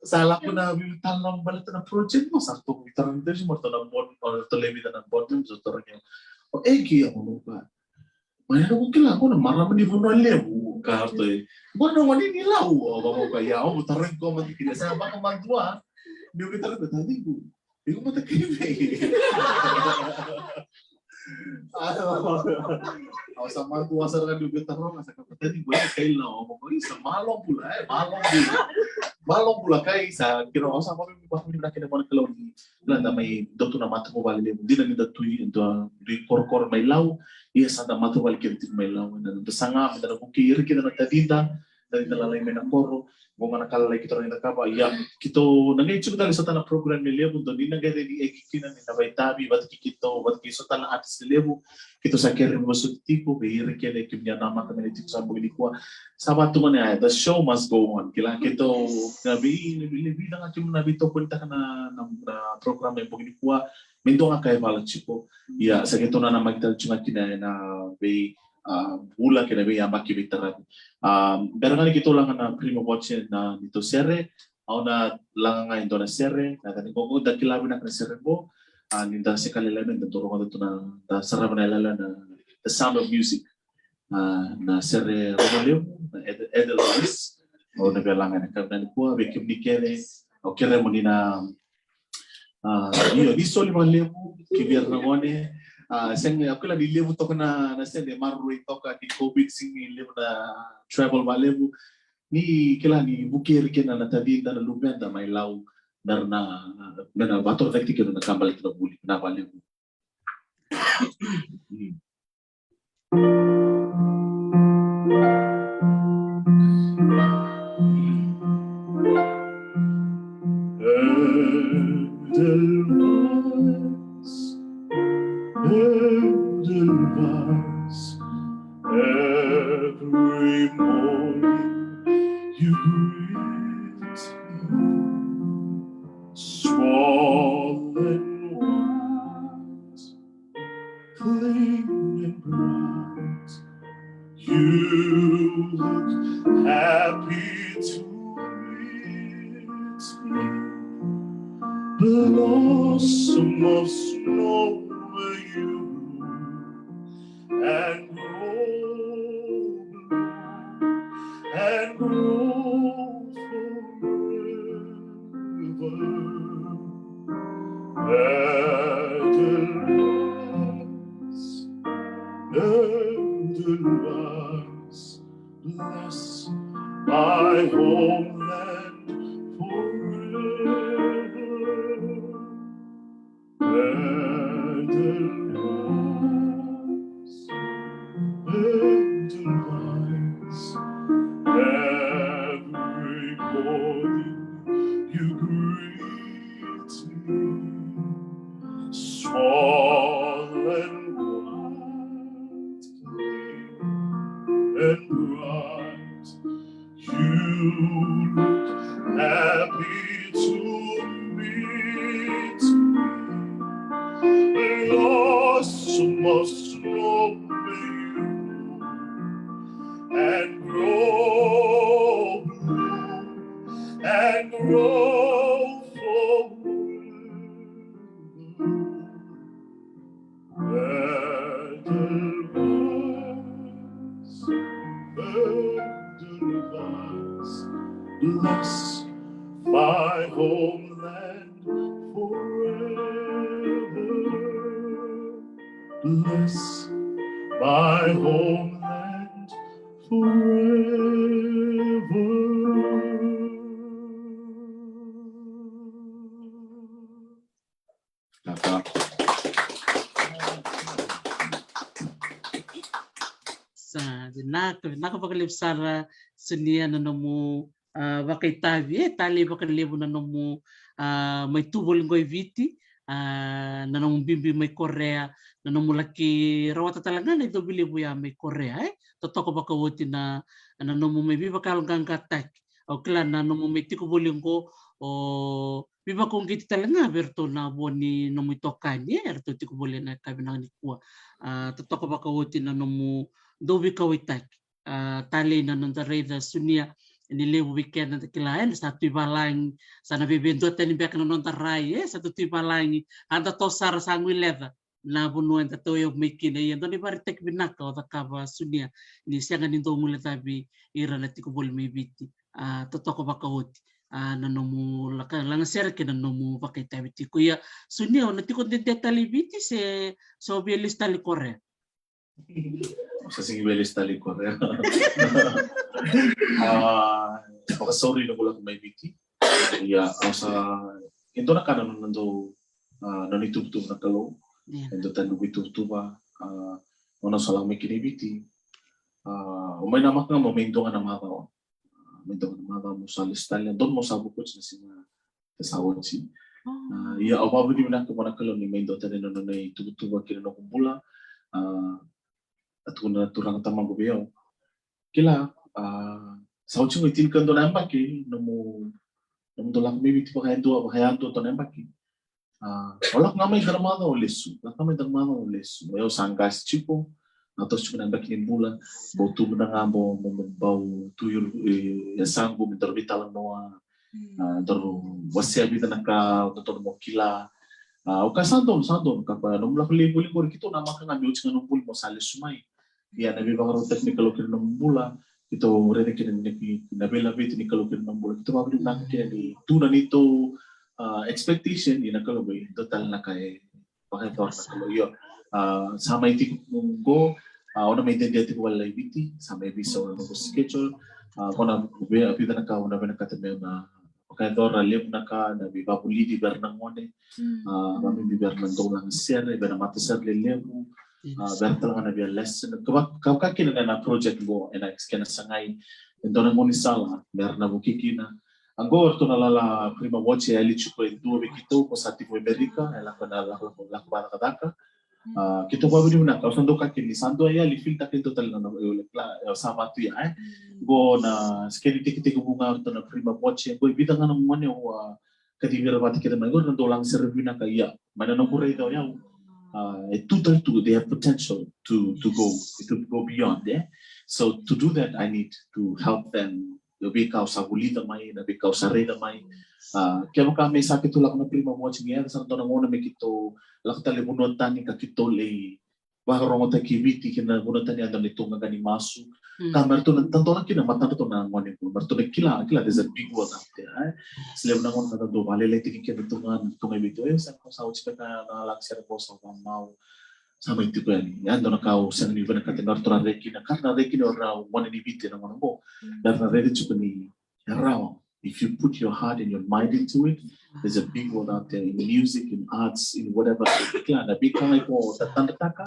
Sa lako na vivi tala na baleta na project mo sa toku i tara ni tesi mo ratou na board, o ratou levi na board members o tara ni. O e ki a mo ba. Mai na ko kila ko na marama ni Vanua Levu ka ratou e. Ko na wani ni Lau o ba ko ka ia o tara ko ma kila sa ba ko ma dua. Ni ko tara ko taciqu. Iko mata kei vei. Au sa matua sara ga ni uke taroga sa ka patani gue kai la o mo isa malo bula e malo bula. Malo bula kai sa kiro o sa mo mi ba mi na kene mo na kilo ni. La da mai dotu na mata mo vale le dina ni da tui do di korokoro mai Lau. Ia sa da mata vale kiri tiko mai Lau na da sanga da na buki iri kina na tadida. Dali na lalai mai na koro, qo ga na ka lalai keitou na cakava. Ia, keitou na qai tiko tale sota na program e levu, dou ni na qai redi e kikina ni na vaitavi, vata kei keitou, vata kei sota na artist e levu, keitou sa kere mo soti tiko, vei ira kece kemuni a namaka mai na tiko sa bogi nikua. Sa vatu ga na the show must go on. Kila keitou na vei, vei, vei, vei na ga kemuni na veitokonitaka na, na, na program e bogi nikua, me dua ga ka e vala tiko. Ia, sa keitou na namaki tale tiko ga kina na vei a bula kei na veiyabaki veitaravi. A bera ga ni keitou laga na Prima Watch na neitou sere, au na laga ga e dua na sere, na cani qo da kila vinaka na sere qo. A ni da se ka lelai me da doroga da tu na da sarava na lala na The Sound of Music. A na sere rogo levu na Ed- Edelweiss. Au na via laga na ka na nikua vei kemuni kece. Au kere mo ni na A, io, ni soli vakalevu ki vei ira na gone. A, sega, au kila ni levu toka na, na sede maroroi toka ni COVID, sega ni levu na travel vakalevu. Ni kila ni vukeri kina na tacida na luveda mai Lau, mera na, mera na vatorocaki kina na ka baleta na vuli, na vakalevu. Edelweiss, Edelweiss, every morning you greet me, swollen white, clean and bright. You look happy to meet me. Blossom of snow, you bloom and grow and grow forever. Edelweiss, Edelweiss, bless my homeland forever. Edelweiss, Edelweiss, every morning you greet me, swollen white, clean and bright. You look happy to meet me. Blossom of snow may you and grow blue and grow forever. Edelweiss, Edelweiss, bless my homeland forever. Bless my homeland forever. Sa vinaka, vinaka vakalevu sara Sonia na nomu, ah, vakaitavi, e talei vakalevu na nomu, ah, mai tu voli qo i Viti, a, na nomu bibi mai Korea, na nomu laki rawata tale ga na icovi levu ya mai Korea, e? Totoka vakaoti na, na nomu mai veivakayaloqaqataki. Au kila na nomu mai tiko voli oqo, o veivakauqeti tale ga vei iratou na vo ni nomu itokani, e? Eratou tiko voli ena yakavi nikua. A, totoka vakaoti na nomu dau veikauwaitaki. A, talei na noda raica Sunia, ni levu vei keda da kila, e, sa tu i valagi, sa na veiveidua tani beka na noda rai, e, sa tu tu i valagi, a da to sara sa guileca na vanua eda tauyavu mai kina. Ia dua na ivakaraitaki vinaka o cakava Sunia, ni sega ni dau guilecavi ira na tiko voli mai Viti. A, totoka vakaoti, a, na nomu laka, lagasere kei na nomu vakaitavi tiko. Ia Sunia, o na tiko dede tale i Viti se, se o via lesu tale i Korea? Au sa sega ni via lesu tale i Korea. A, vakasauri na noqu lako mai Viti. Ia, au sa, e dua na ka na nona dau, a, nona ituvatuva na Kalou. Ia. E dua tani noqu ituvatuva, a, nona sa lako mai kina i Viti. A, au mai namaka ga meu mai dua ga na macawa. A, mai dua ga na macawa meu sa lesu tale, donu meu sa vuka oti na siga ka sa oti. A, ia, au vakavinavinaka vua na Kalou ni mai dua tani na nona ituvatuva ki na noqu bula. A, a tukuna na turaga tamaqu vei au, kila, a, sa oti qo e tinikadua na yabaki nomu, nomu dau lako mai Viti vakayadua, vakayadua dua na yabaki. A, o lako ga mai dua na macawa o lesu, lako ga mai dua na macawa o lesu. O yau sa qase tiko, na toso tiko na yabaki ni bula, bau tu mada ga, bau, bau, bau, bau tu i, e, yasaqu me daru veitalanoa, a, daru wasea vica na ka o dodonu mo kila. A, o ka sa donu, sa donu, ka koya nomu lako lai voli qori, keitou namaka ga me oti ga nomu voli mo sa lesu mai. Ia na veivakarautaki ni Kalou kei na nomu bula, keitou raica kina ni, na veilaveti ni Kalou kei na nomu bula, keitou vakavinavinaka kina ni tu na neitou, a, expectation, ia na Kalou mai dua tale na ka e vakayacora na Kalou. Io, a, sa mai tiko qo, a, au na mai dede tiko wale i Viti, sa mai veisau na noqu schedule, a, qo na vei, vica na ka au na vinakata meu na vakayacora, levu na ka na veivakavulici vei ira na gone, a, vakabibi vei ira na dau lagasere, vei ira na matasere lelevu, a, vei ira tale ga na via lesson. Ka vaka, ka vaka kina na, na project qo, ena ex-, kena sagai e dua na gaunisala me ra na vuki kina. A, qo o ratou na lala Prima Watch e yali tiko e dua vei keitou, ko sa tiko e Amerika, e lako na lako, lako, lako vakacakacaka. A, keitou vakavinavinaka, au sa dau kaya kina ni sa dua e yali, feel-taka e dua tale na, na, e, la, e, sa vatu ya, e. Qo na scan-i tekitekivu ga o ratou na Prima Watch, qo e vica ga na gone au a kacivi ira vata kece mai, qo era na dau lagasere vinaka, ia. Mai na noqu raica o yau, a, e tu tale tu, they have potential to, to go, to go beyond, e. So to do that, I need to help them. Na veika au sa vulica mai, na veika au sa raica mai. A, kevaka me sa keitou lako na Prima Watch, ni yaco sara dua na gauna me keitou lako tale vanua tani ka keitou lai vakarogotaki Viti kei na vanua tani, yadua na neitou qaqa ni masu. Ka me ratou na tadola kina matadratou na gone qo, me ratou na kila, kila, there's a big world out there, e? Sa levu na gauna ka dau vakalailaitaki keda tu ga, tu ga i Viti, e, sa, sa oti beka na lagasere qo, sa vakamau. Sa mai tiko yani. Ya dua na ka au sega ni vinakata me ratou na rai kina, ka ra na rai kina o ira na gone ni Viti ena gauna qo. Me ra na raica tiko ni e rawa. If you put your heart and your mind into it, there's a big world out there in music, in arts, in whatever. Kila, na veika ga iko tatadrataka,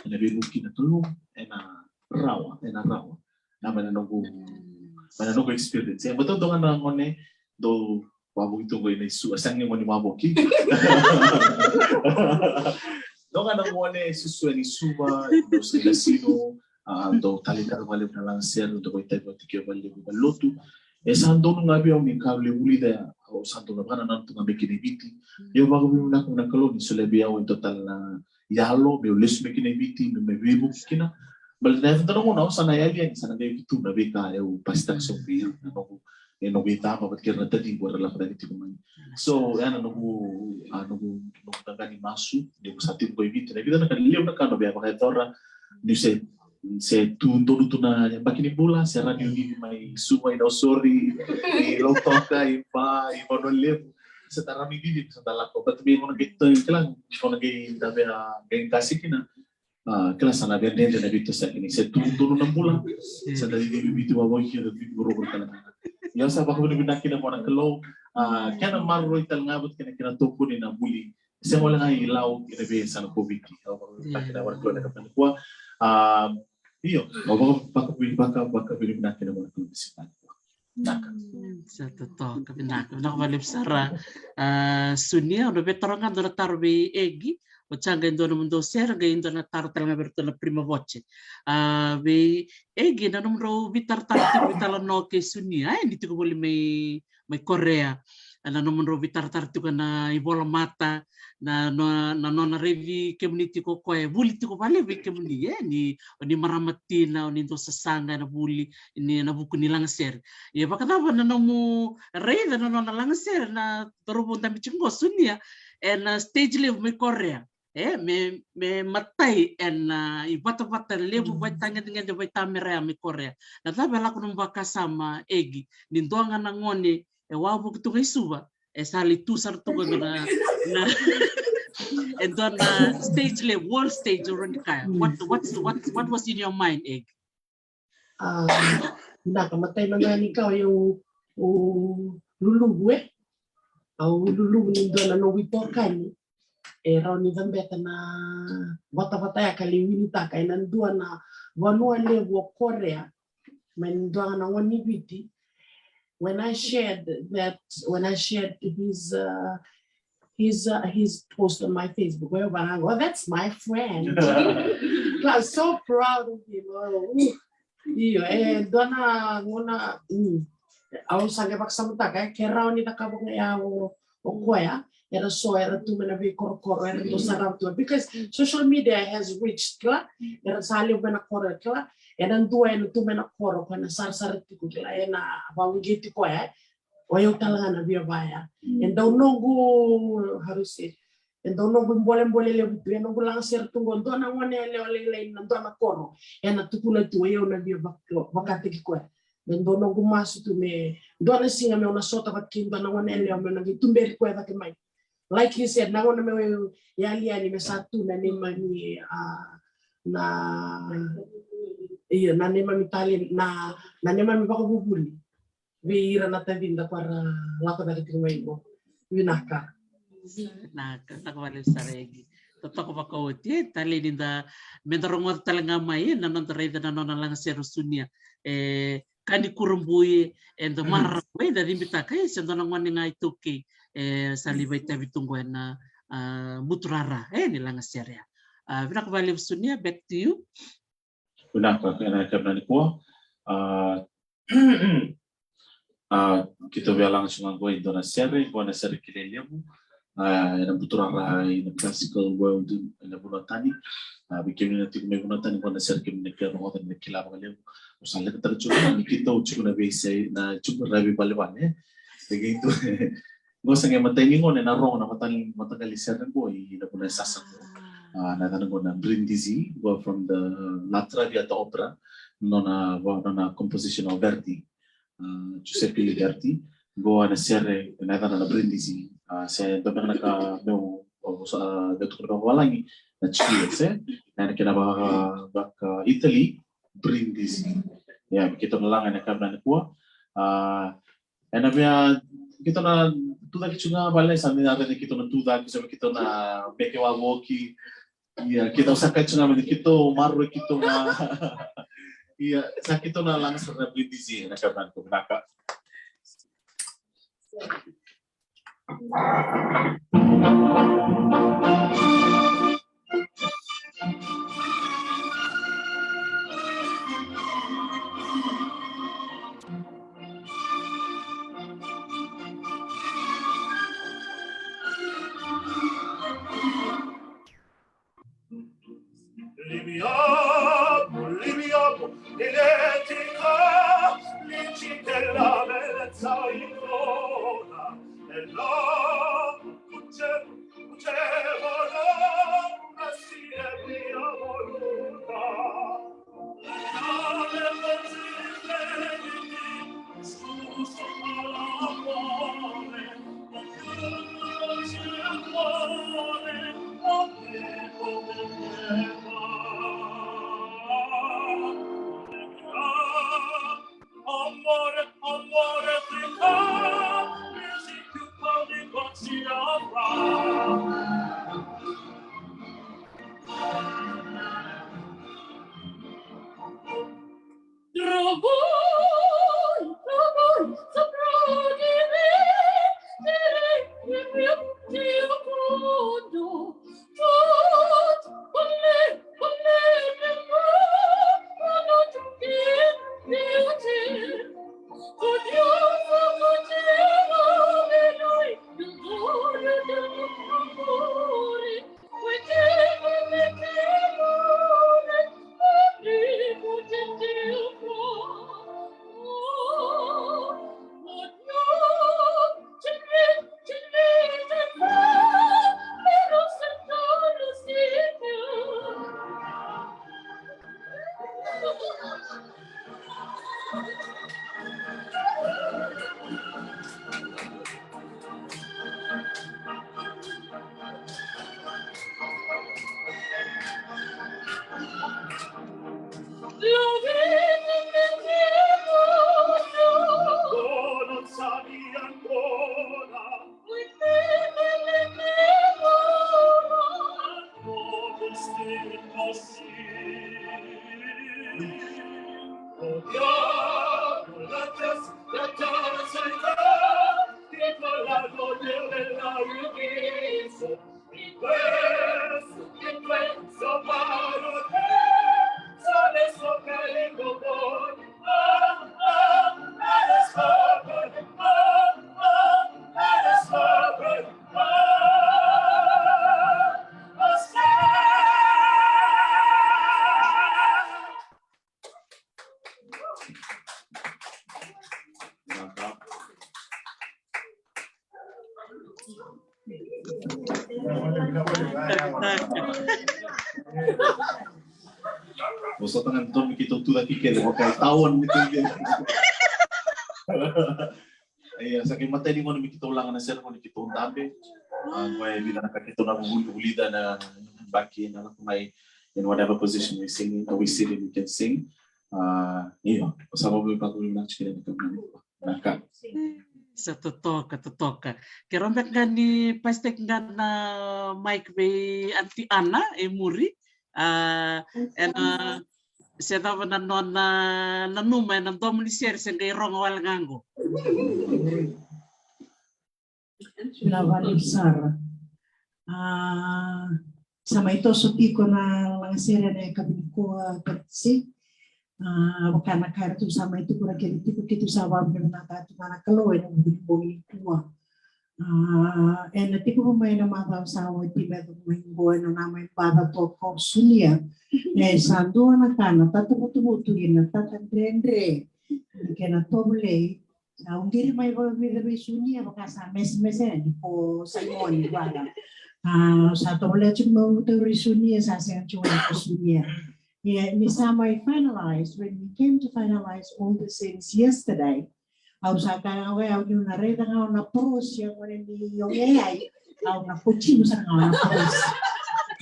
ena veivuke na Kalou, ena rawa, ena rawa. Na mai na noqu, mai na noqu experience. E, baleta dua ga na gone, dau vavoki tu qo ena Suva, a, sega ni gone vavoki. Dua ga na gone e susu ena Suva, dau silasila, a, dau taleitaka vakalevu na lagasere, dau vakaitavi vata kei au vakalevu na lotu. E sa donu ga vei au ni ka au lai vulica ya, au sa dau na vakanananu tu ga mai kina i Viti. Ia au vakavinavinaka vua na Kalou ni solia vei au e dua tale na yalo meu lesu mai kina i Viti, meu mai veivuke kina. Baleta na yaco dua na gauna au sa na yali yani, sa na qai tu na veika au pasitaka sobu vei ira na noqu, e, noqu icaba vata kei ira na taciqu era lako cake tiko mai. So ya na noqu, a, noqu, noqu qaqa ni masu, niu sa tiko qo i Viti, na vica na ka, levu na ka au via vakayacora, niu se, se tu donu tu na yabaki ni bula, se rawa niu cici mai Suva, i Nausori, i Lautoka, i Ba, i Vanua Levu. Se da rawa ni cici, se da lako. Baleta me gauna qai tu, kila, gauna qai da via, qai qase kina. A, kila, sa na via dredre na veitosoyaki ni se tu donu na bula. Se da cici i Viti, vavoki, da cici vuravura tale ga. Ia au sa vakavinavinaka kina vua na Kalou. A, kena maroroi tale ga vata kei na kena tokoni na vuli. Sega wale ga i Lau, kei na veiyasana ko Viti. Au vakavinavinaka kina vua na Kalou ena yakavi nikua. A, io, au vaka, vaka, vaka, vakavinavinaka kina vua na Kalou ena siga nikua. Sa totoka, vinaka, vinaka vakalevu sara. A, Sunia, au na via taroga e dua na taro vei Egi. O Jaga e dua na nomudou sere, qai dua na taro tale ga vei iratou na Prima Voce. A, vei Egi, na nomudrau veitaratara tiko vei Talanoa kei Sunia, e, ni tiko voli mai, mai Korea. Na nomudrau veitaratara tiko na ivolamata, na, na, na nona raici kemuni tiko o koya, e vuli tiko vakalevu vei kemuni, e, ni, o ni marama tina, o ni dau sasaga ena vuli, ni ena vuku ni lagasere. Ia vakacava na nomu raica na nona lagasere na cauravou dabe tiko qo Sunia, ena stage levu mai Korea? E, me, me matai ena ivatavata levu, mm, vaitagedegede, vaitamera ya mai Korea. Na cava e lako nomu vakasama, Egi, ni dua ga na gone e wavoki tu ga i Suva, e sa lai tu sara tu ga na, na, e dua na stage levu, world stage, o rawa ni kaya. What, what, what, what was in your mind, Egi? A, vinaka, matai mada ga ni kau, au luluvu, e. Au luluvu ni dua na noqu itokani e rawa ni cabeta na vatavata ya ka lai winitaka ena dua na vanua levu o Korea, mai na dua ga na gone ni Viti. When I shared that, when I shared his, uh, his, uh, his post on my Facebook, o yau vaka, "Oh, that's my friend." I was so proud of him. Oh, uh. Io, e dua na gauna, mm, au sa qai vakasamataka, e, ke rawa ni cakava ga ya o, o koya, era so, era tu mai na veikorokoro, era dau sarava tu. Because social media has reached, kila, era sa levu mai na koro, kila, ena dua ena tu mai na koro, koya na sarasara tiko, kila, ena vakauqeti koya, e. O yau tale ga na via vaya. Mm. E dau noqu, how do you say? E dau noqu bolebole levu tu, e noqu lagasere tu qo, dua na gone yalewa lailai na dua na koro. Ena tukuna tu, o yau na via vak-, vakataki koya. E dau noqu masu tu me, dua na siga meu na sota vata kei dua na gone yalewa meu na qai tuberi koya cake mai. Like he said, na gauna meu yali yani me sa tu na neimami, a, na, io, na neimami tale, na, na neimami vakavuvuli vei ira na tacida ka ra lako cake tiko mai qo. Vinaka. Vinaka, vinaka vakalevu sara, Egi. Totoka vakaoti, e, talei ni da, me da rogoca tale ga mai, e, na noda raica na nona lagasere o Sunia. E, ka ni kurabui, e, da marau, e, da cibitaka, e, se dua na gone ga iTaukei, e, sa lai vakaitavi tu qo ena, a, buturara, e, ni lagasere ya. A, vinaka vakalevu Sunia, back to you. Vinaka, ena yakavi nikua. A, a, keitou via laga tiko ga qo e dua na sere, qo na sere kilai levu. A, ena buturara, ena classical world, ena vanua tani. A, vei kemuni na tiko mai vanua tani, qo na sere kemuni na kila, rogoca, na kila vakalevu. Au sa lekataka tiko ga ni keitou tiko na veisei, na tiko na veivalevale. Vei keitou. Qo sa qai matai ni gone na rogo na mataqali, mataqali sere qo i na vanua e sasa qo. A, na yacana qo na Brindisi, qo from the La Traviata Opera, nona, nona composition o Verdi, a, Giuseppe Verdi. Qo na sere na yacana na Brindisi. A, se dua beka na ka meu, o, sa, meu tukuna vakavalagi, na cheers, e? Na kena vaka, vaka Italy, Brindisi. Ia, keitou na laga ena yakavi nikua. A, ena via, keitou na tucake tiko ga vale, sa ni raica keitou na tucake, sa keitou na beke wavoki. Ia, keitou sa kaya tiko ga me keitou maroroi keitou ga. Ia, sa keitou na laga sara na Brindisi ena yakavi nikua, vinaka. Libiamo, libiamo, diletica, licite la bellezza in vona, e la cuce-, cucevola, una si è mia voluta. Amore, amore, Vosota ga ni donu me keitou tucake kece, vaka e tawani me keitou. Ia, sa qai matai ni gauna me keitou laga na sere qo ni keitou dabe. A, qo e vica na ka keitou na vuli, vulica na yabaki na lako mai in whatever position we sing in, or we sit in, we can sing. A, io, sa vavoi vakavinaka tiko na ka. Sa totoka, totoka. Keirau beka ga ni pasitaki ga na mic vei Aunty Ana e muri. A, ena se cava na nona nanuma ena domo ni sere se qai rogo wale ga qo. Vinaka vakalevu sara. A, sa mai toso tiko na lagasere ena yakavi nikua, Patsy. A, vaka na ka eratou sa mai tukuna kece tiko, keitou sa vakavinavinaka tu ga na Kalou ena vuku ni bogi nikua. A, ena tiko mai na macawa sa oti me yaco mai qo ena nona mai baca toka o Sunia. E sa dua na ka na tatavutuvutu kei na tatadredre, na kena tovolei. Au qiri mai vakavica vei Sunia, vaka sa mesemese yani ko Saimoni vaka. A, sa tovolea tiko meu tauri Sunia, sa sega tiko yani ko Sunia. Ia, ni sa mai finalize, when we came to finalize all the things yesterday, au sa kaya ga, au niu na raica ga o na porosi, au gone ni oge ai, au na kotinu sara ga o na porosi.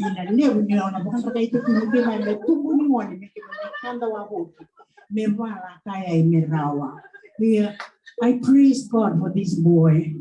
Ni na levu ni au na vakadrakai tu kina kina me tubu ni gone, me kina me kada wavoki. Me vala kaya i me rawa. Ia, I praise God for this boy.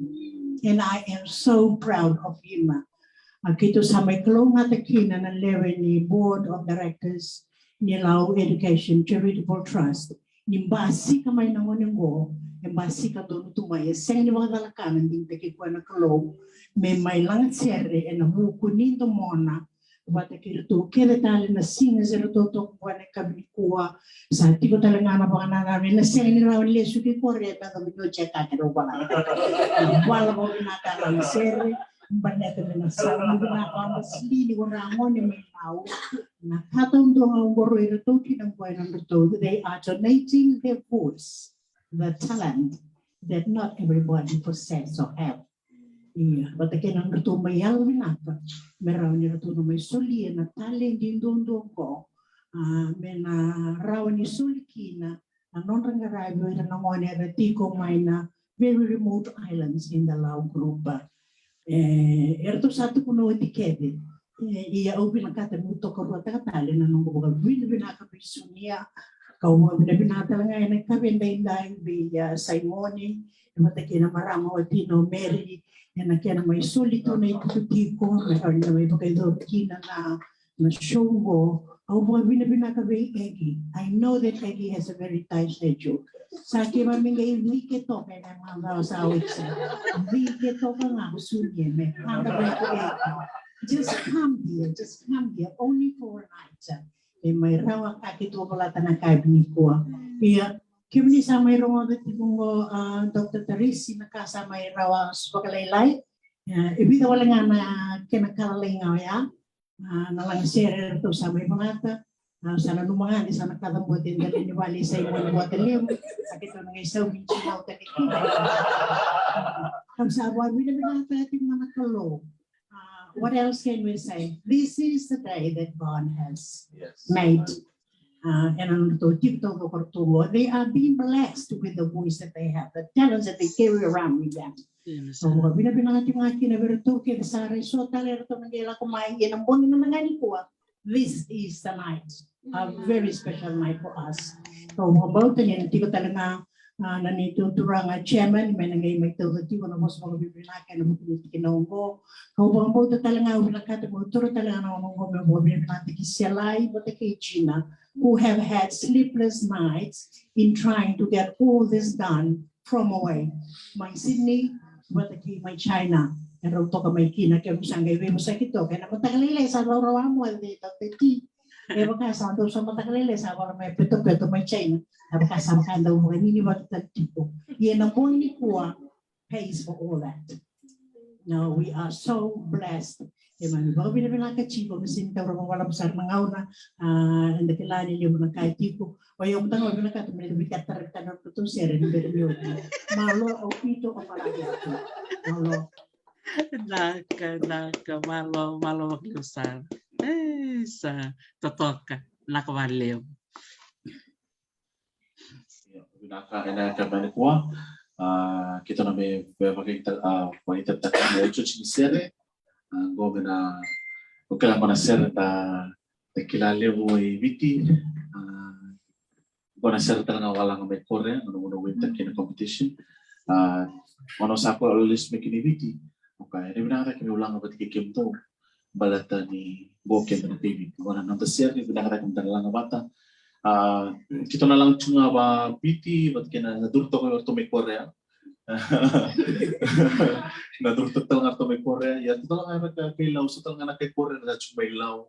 And I am so proud of him. A keitou sa mai kalougata kina na lewe ni board of directors ni Lau Education Charitable Trust. Ni basika mai na gone qo, e basika donu tu mai, e sega ni vakacalaka na digitaki koya na Kalou. Me mai lagasere ena vuku ni domona, vata kei iratou kece tale na siga se ratou toka qo ena yakavi nikua. Sa tiko tale ga na vakanananu, ena sega ni rawa ni lesu ki kore, me yacova ni oti e ka keirau vala. Vala vakavinaka na sere, baleta me na sa vinaka, o na silini, o na gone mai Lau. Na ka taudua ga au qoroya iratou kina qo ena nodratou, they are donating their voice, the talent that not everybody possess or have. Ia, vata kei na nodratou mai yalovinaka me rawa ni ratou na mai solia na taledi duadua oqo, a, me na rawa ni soli kina na nodra qaravi o ira na gone era tiko mai na very remote islands in the Lau group. E, eratou sa tukuna oti kece. E, ia au vinakata meu tokaruataka tale na noqu vakavinavinaka vei Sunia, kau vakavinavinaka tale ga ena yakavi edaidai vei, a, Saimoni, e vata kei na marama o tina o Mary, ena kena mai soli tu na itikotiko me rawa ni na mai vakayacori kina na na show qo, au vakavinavinaka vei Egi. I know that Egi has a very tight schedule. Sa keimami qai cike toka ena macawa sa oti. Cike toka ga ko sunia me kada mai ko Egi. Just come here, just come here, only for a night. E mai rawa ka keitou volata na ka nikua. Ia, kemuni sa mai rogoca tiko qo, a, Doctor Tarisi, na ka sa mai rawa vakalailai. E, e vica wale ga na kena ka lalai ga oya. A, na laga sere eratou sa mai vagata. A, sa nanuma ga ni sa na kaca bote e dela ni vale i Saimoni Vuata Levu. A, keitou na qai sau vinci na uta ni kina. Kam sa vavinavinaka tiko ga na Kalou. Uh, what else can we say? This is the day that God has made. Uh, ena nodratou tiko taucoko ratou qo. They are being blessed with the voice that they have, the talents that they carry around with them. So, vinavinaka tiko ga kina vei iratou kece sa rai so tale eratou na qai lako mai ena bogi ga nikua. This is the night, a very special night for us. Kau vakabauta ni na tiko tale ga, a, na neitou turaga chairman me na qai mai tauca tiko na vosa vakavinavinaka ena vuku ni tikina oqo. Kau vakabauta tale ga, au vinakata meu taura tale ga na gauna oqo meu vakavinavinakataki Selai vata kei Gina, who have had sleepless nights in trying to get all this done from away. Mai Sydney vata kei mai China, erau toka mai kina, keimami sa qai veivosaki toka ena mataka lailai sa laurai au mai, e vaka sa dau sa mataka lailai sa vara mai petopeto mai China. E vaka sa vaka dau vakaninivaki tale tiko. Ia na bogi nikua pays for all that. No, we are so blessed. Keimami vakavinavinaka tiko, me sega ni taura vakalavu sara na gauna, a, eda kila ni levu na ka e tiko. O yau mada ga au vinakata me na vei kea tarai tale na nodratou sere ni bera ni oti. Malo, au pito, au malavi atu. Malo. Naka, naka, malo, malo vakalevu sara. E, sa totoka, naka vakalevu. Ia, vinaka ena yakavi nikua. A, keitou na mai vakaita, a, vakaitavi taka na iotioti ni sere. A, qo me na, o kila qo na sere da, da kila levu e Viti. A, qo na sere tale ga au a laga mai Korea, na gauna au winta kina competition. A, gauna au sa qualify me kina i Viti. Okay, ena vinaka cake meu laga vata kei kemudou. Baleta ni qo keda na kai Viti. Qo na noda sere, vinaka cake meda na laga vata. A, keitou na laga tu ga va Viti, vata kei na curu toka o ratou mai Korea. Na curu toka tale ga o ratou mai Korea. Ia, keitou laga na kai Lau, so tale ga na kai Korea, na tu mai Lau.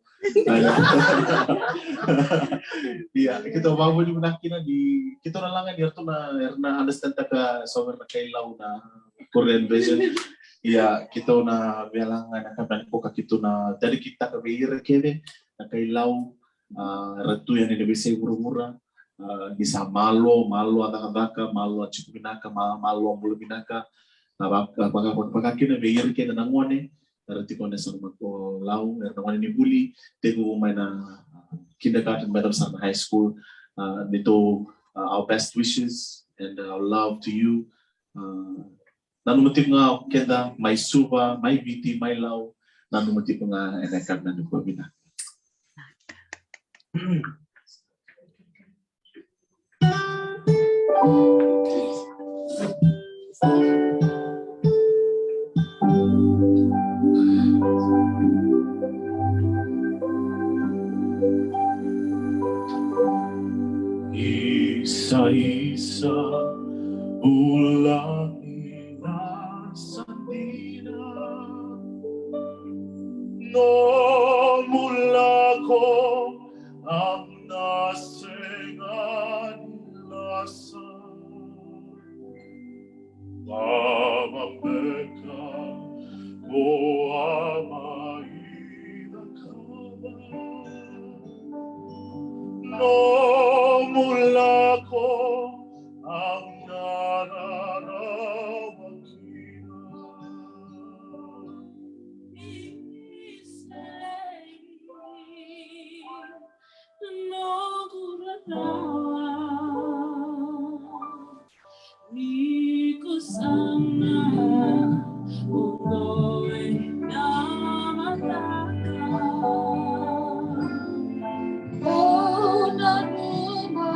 Ia, keitou vakavinavinaka kina ni, keitou na laga ni ratou na, era na understand taka so na kai Lau na Korean version. Ia, keitou na via laga na ka me na koka keitou na dedicate taka vei ira kece na kai Lau, a, ra tu yani na veiyasai vuravura, a, ni sa malo, malo a cakacaka, malo a tiko vinaka, ma-, malo a bula vinaka. A, vaka, vaka, vaka, vaka kina vei ira kece na gone era tiko na yasana mai Lau, era na gone ni vuli, tekivu mai na, a, kindergarten me yacova sara na high school. A, neitou, a, our best wishes and our love to you. A, nanuma tiko ga o keda mai Suva, mai Viti, mai Lau, nanuma tiko ga ena yakavi nikua, vinaka. Isa, isa, ulagi na sa dina. Nomu lako au na sega ni lasa. Cava beka ko a mai cakava? Nomu lako au na rarawa kina. Noqu rarawa ni ko sa na o koya na mataka. Au nanuma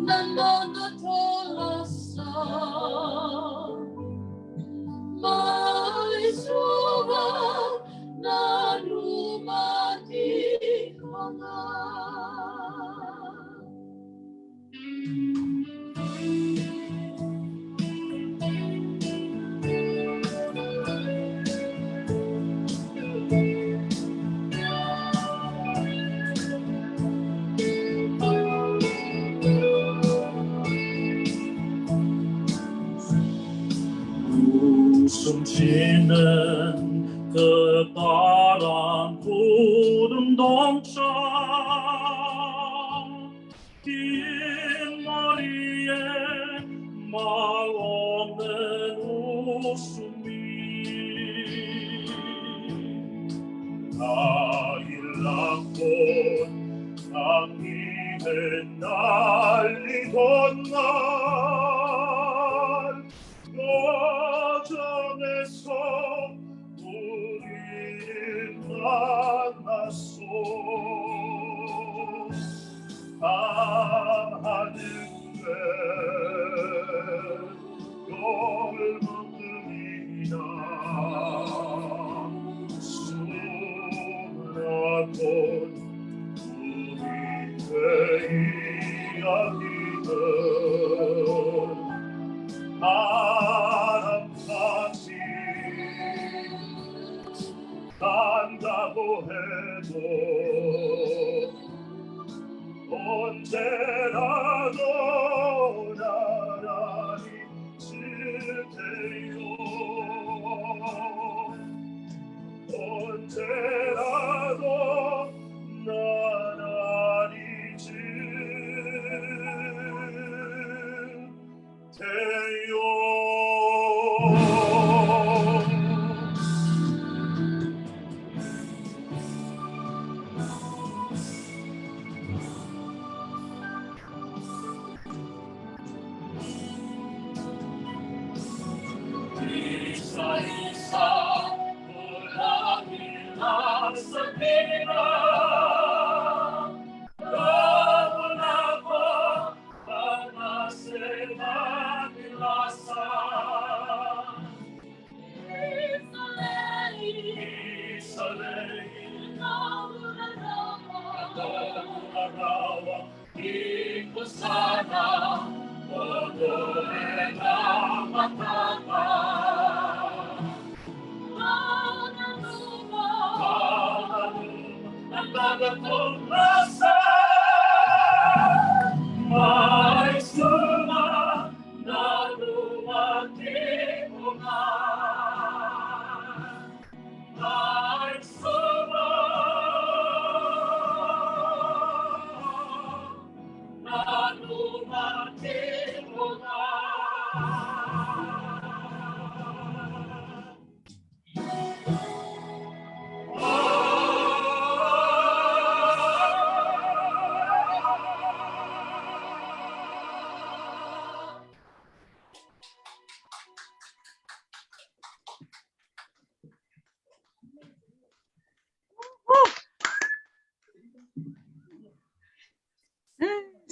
na noda tolosa mai Suva, na Som tinen ke tarang kudun dongsa. Tin Maria, malomen usumi. Nahilakon, nakimenalidonan.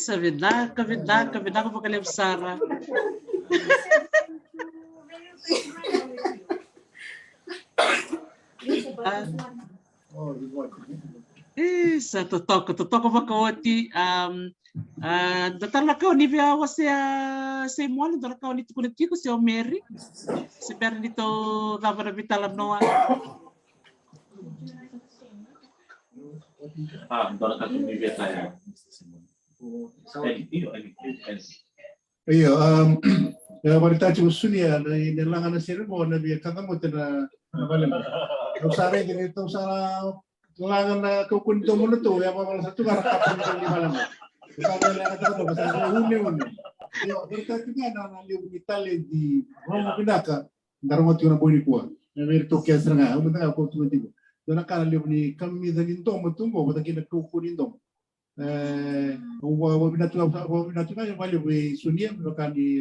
Sa vinaka, vinaka, vinaka vakalevu sara. Ah. E, sa totoka, totoka vakaoti. Um, ah, dua tale na ka o ni via wasea, Saimone, dua na ka o ni tukuna tiko, se o Mary. Se bera ni tou cava na veitalanoa. Ah, dua na ka o ni via taya. Io, io, io. Io, um, e, vakaraitaka tiko o Sunia na, na laga na sere qo na via kacabote na, na vale qo. Au sa raica ni tou sa laga na kaukauwa ni domo na tou, e a vavala sa tu ga na kapa ni vale qo. Sa vale na kapa, sa vale une, une. Io, vakaraitaka tiko ga na, na levu ni taledi, rogo vinaka, da rogo tiko na bogi nikua. Na vei iratou kece sara ga, au mada ga ko tu tiko. Dua na ka na levu ni kamica ni domo tu qo, vata kei na kaukauwa ni domo. E, au va, vavinatu, va, vavinatu ga vakalevu vei Sunia, me vaka ni,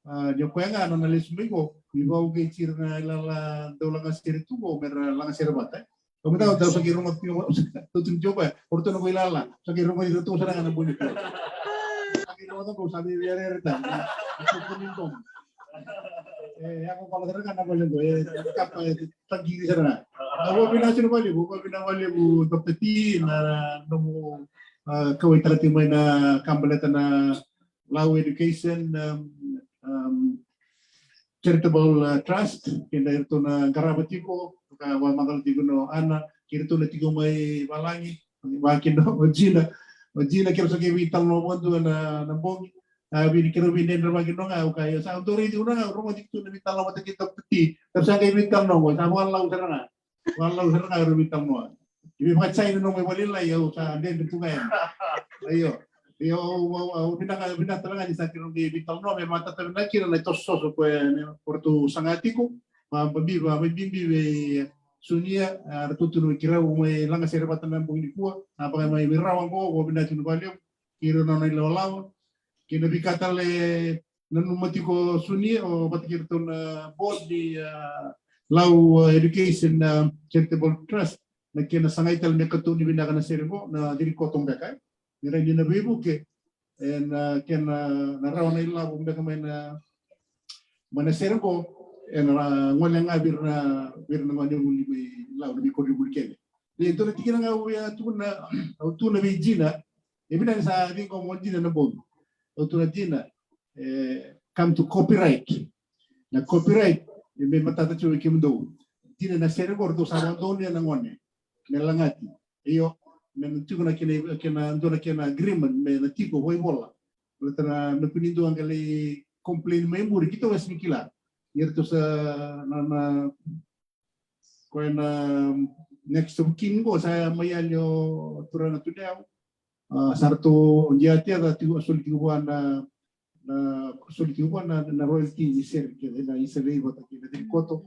a, ni o koya ga na nona lesu mai qo, ni vauqeti ira na ilala dau lagasere tu qo, me ra lagasere vata, e. Au mada ga au sa qai rogoca tiko, au sa tu ni tiko koya, o ratou na qo ilala, sa qai rogoci iratou sara ga na bogi nikua. Sa qai rogoca qo, sa vei, veiyareyare tale. E, ia ko kola sara ga na vale qo, e, kapa, e, taqiri sara ga. Au vakavinavinaka vakalevu, vakavinavinaka vakalevu, Doctor T, na nomu, a, kauwai tale tiko mai na ka baleta na Lau Education, um, um, Charitable, uh, Trust, kei na iratou na qarava tiko, ka vakamacala tiko o Ana, kei iratou na tiko mai valagi, vaka kina o Gina, o Gina kei ira sa qai veitalanoa vakadua na, na bogi, a, vei ni keirau veidredre vaka kina ga, au kaya, sa dau raici au na ga, au rogoci tu na veitalanoa vata kei Doctor T, Sa qai veitalanoa qo, sa vakalau sara ga. Vakalau sara ga era veitalanoa. I vei vakacai na nomu i valilai, au sa dredre tu ga yani. Io. Io, au, au, au, vinaka, vinaka tale ga ni sa kira qai veitalanoa, me matata vinaka kina na itosotoso koya, ne, o ratou saga tiko. Ma, ma bibi, ma bibi vei Sunia, a, ratou tu na kirau mai laga sere vata na bogi nikua. A, vaka mai vei rawa qo, qo vinaka tiko vakalevu. Kira na nona ilawalawa. Kei na veika tale nanuma tiko Sunia, o vata kei ratou na board ni, a, Lau, a, Education, a, Charitable Trust. Na kena sagai tale me katoni vinaka na sere qo, na ciri koto beka, e. Me rawa ni na veivuke, e, na kena, na rawa na ilavo beka mai na, mai na sere qo, e na gole ga vei ira na, vei ira na gone vuli mai Lau, na veikoronivuli kece. Ia, e dua na tikina ga au via tukuna, au tukuna vei Dina, e vinaka ni sa ciqoma o Dina na bogi. Au tukuna Dina, e, come to copyright. Na copyright, e me matata tiko vei kemudou. Dina, na sere qo ratou sa vakadonuya na gone me lagati. Io, me na tiko na kena, kena, dua na kena agreement me na tiko vakaivola. Baleta na, me kua ni dua qai lai complain mai muri, keitou e sega ni kila. Ia ratou sa, na, na, koya na next of kin qo, sa mai yali o turaga Tuneyau. A, sa ratou dia tiko, tiko, soli tiko vua na, na, soli tiko vua na, na royalty ni sere kece, na isa vei vata kei na ciri koto.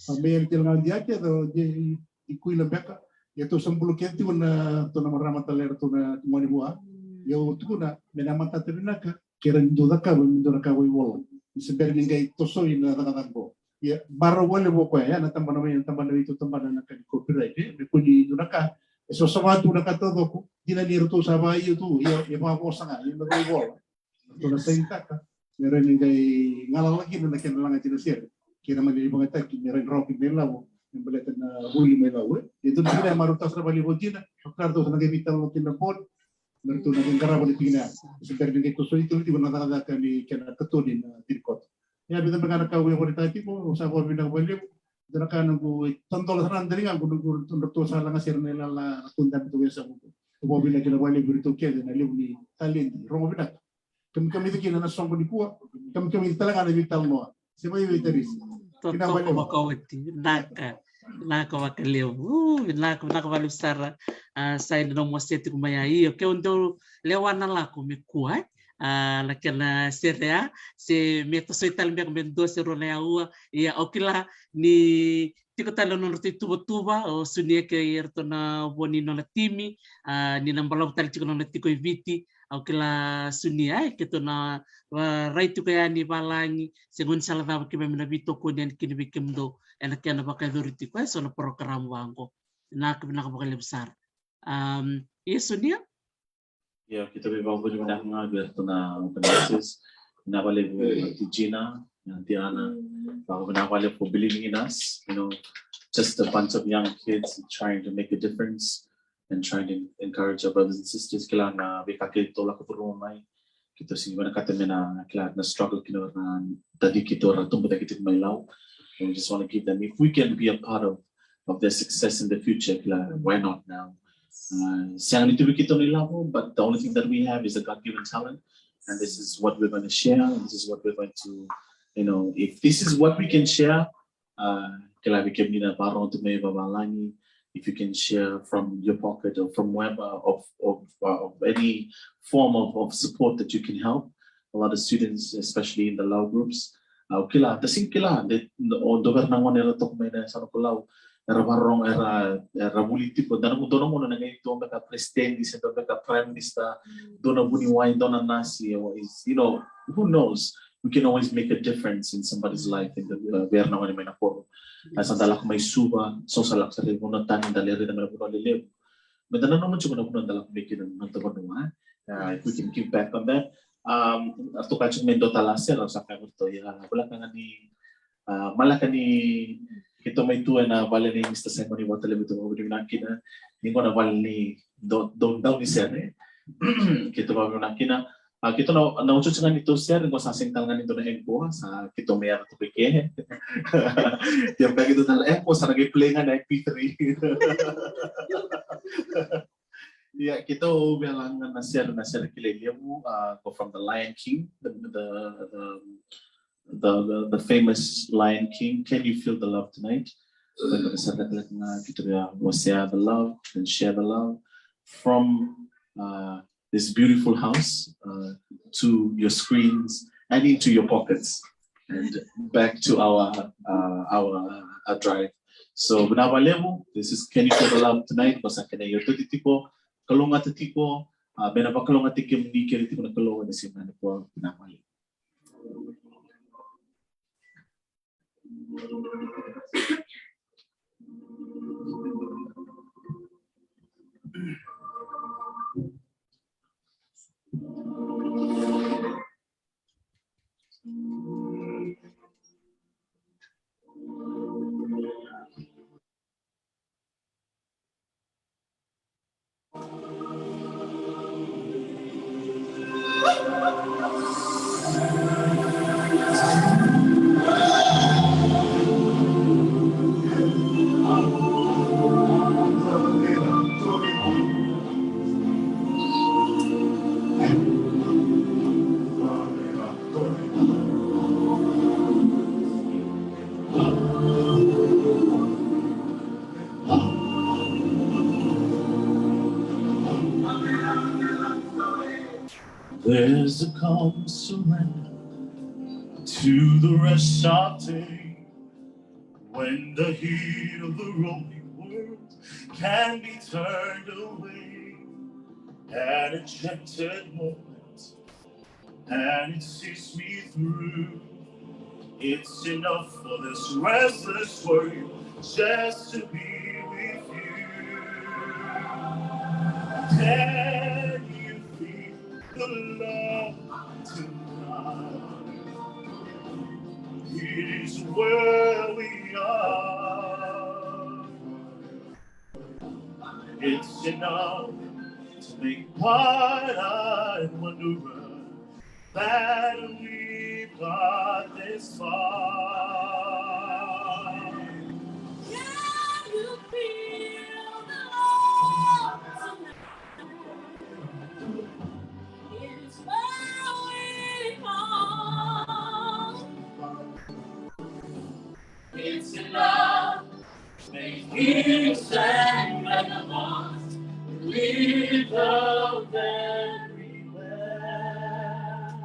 A, me yali tale ga dia tiko, dia i, i kuila beka. Ia tou sa bula kece tiko na, tou na marama tale, ratou na gone vua. Ia au tukuna, me na matata vinaka, ke rawa ni dou cakava, me dou na ka vakaivola. Ni se bera ni qai tosoi na cakacaka qo. Ia, marau vakalevu o koya, ia, na tabana mai, na tabana vei tou tabana na ka ni copyright, e, me kua ni dua na ka, e sosova tu na ka taucoko, dina ni ratou sa vakaio tu, ia, e vakavosa ga, ia, me vakaivola. Ratou na sainitaka, me rawa ni qai galala kina na kena lagati na sere. Kei na mani vakayagataki, me rawa ni rawa kina na ilavo, me baleta na vuli mai Lau, e. Ia, dua na tikina e marau tale sara vakalevu o Dina, o kea ratou sa na qai veitalanoa kina na board, me ratou na qai qarava na tikina ya. Se bera ni qai tosoi tiko na cakacaka ni kena katoni na ciri koto. Ia, vica beka na ka au via vakaraitaka tiko, au sa vakavinavinaka vakalevu. Dua na ka noqu tadola sara na daligaqu, noqu ratou sa laga sere na ilala, ratou dabe tu vei sa vuku. Au vakavinavinaka kina vakalevu vei iratou kece na levu ni taledi, rogo vinaka. Kamikamica kina na soqo nikua, kamikamica tale ga na veitalanoa. Se mai vei Tarisi. Vinaka vakalevu. Totoka vakaoti, vinaka. Vinaka vakalevu. Uu, vinaka, vinaka vakalevu sara. A, sa ina nomu wasea tiko mai ya. Io, ke o dau lewa na lako me kua, e? A, na kena sere ya, se me tosoi tale beka me dua se rua na aua. Ia, au kila ni tiko tale na nodratou ituvatuva, o Sunia kei iratou na vo ni nona timi, a, ni na balavu tale tiko na nona tiko i Viti, au kila Sunia, e, keitou na, a, rai tiko yani valagi, se gaunisala cava keimami na veitokoni yani kina vei kemudou, ena kena vakayacori tiko, e, so na porokaramu vaqo. Vinaka, vinaka vakalevu sara. Am, ia Sunia? Ia, keitou veivakavinavinaka ga vei iratou na organizers. Vinaka vakalevu Aunty Gina, Aunty Ana. Vakavinavinaka vakalevu for believing in us. You know, just a bunch of young kids trying to make a difference and trying to encourage our brothers and sisters. Kila na veika keitou lako curuma mai. Keitou sega ni vinakata me na, kila, na struggle kina na taciki keitou ra tubu cake tiko mai Lau. And we just want to give them, if we can be a part of, of their success in the future, kila, why not now? Uh, sega ni tu vei keitou na ilavo, but the only thing that we have is a God-given talent, and this is what we're going to share, and this is what we're going to, you know, if this is what we can share, uh, kila, vei kemuni na vakarorogo tu mai vavalagi, if you can share from your pocket or from wherever of, of, uh, of any form of, of support that you can help a lot of students, especially in the Lau groups. Au kila, da sega ni kila, de, o dou vei ira na gone era toka mai na yasana ko Lau, era vakarorogo, era, era vuli tiko, da na dua na gauna na qai dua beka president, se dua beka prime minister, dua na vuniwai, dua na nasi, or is, you know, who knows? We can always make a difference in somebody's life in the, uh, vei ira na gone mai na koro. A, sa da lako mai Suva, so sa lako sara i vanua tani, da lai raica mai na vanua lelevu. Me da nanuma tiko na vanua da lako mai kina na noda vanua, e? Uh, if we can give back on that. Um, a toka tiko me dua tale na sere, sa kaya vei iratou, ia, voleka ga ni, uh, maleka ni keitou mai tu ena vale nei Mister Simon, ni vata levu, keitou vakavinavinaka kina, ni qo na vale ni dau, dau, dau ni sere. Keitou vakavinavinaka kina. A, keitou na, na otioti ga ni tou sere, qo sa sega tale ga ni dua na M P three, sa keitou mai yaco tu i ke. Ia, beka keitou tale M P three, sa na qai play ga na M P three. Ia, keitou via laga na sere, na sere kilai levu, a, qo from the Lion King, the, the, the, the, the, the famous Lion King, "Can you feel the love tonight?" Keitou na sa lekaleka ga, keitou na wasea the love and share the love from, uh, this beautiful house, uh, to your screens and into your pockets and back to our, uh, our, uh, drive. So vinaka vakalevu. This is "Can you feel the love tonight?" Ko sa kena iotioti tiko, kalougata tiko, uh, me na vakalougatataki kemuni kece tiko na Kalou ena siga nikua. Vinaka vakalevu. There's a calm surrender to the rush of day, when the heat of the rolling world can be turned away. An enchanted moment, and it sees me through. It's enough for this restless world just to be with you. Can you feel the love tonight? It is where we are. It's enough to make part and wanderer that we got this far. Can you feel the love tonight? It's where we come. It's enough. May kings and vagabonds leave the very best.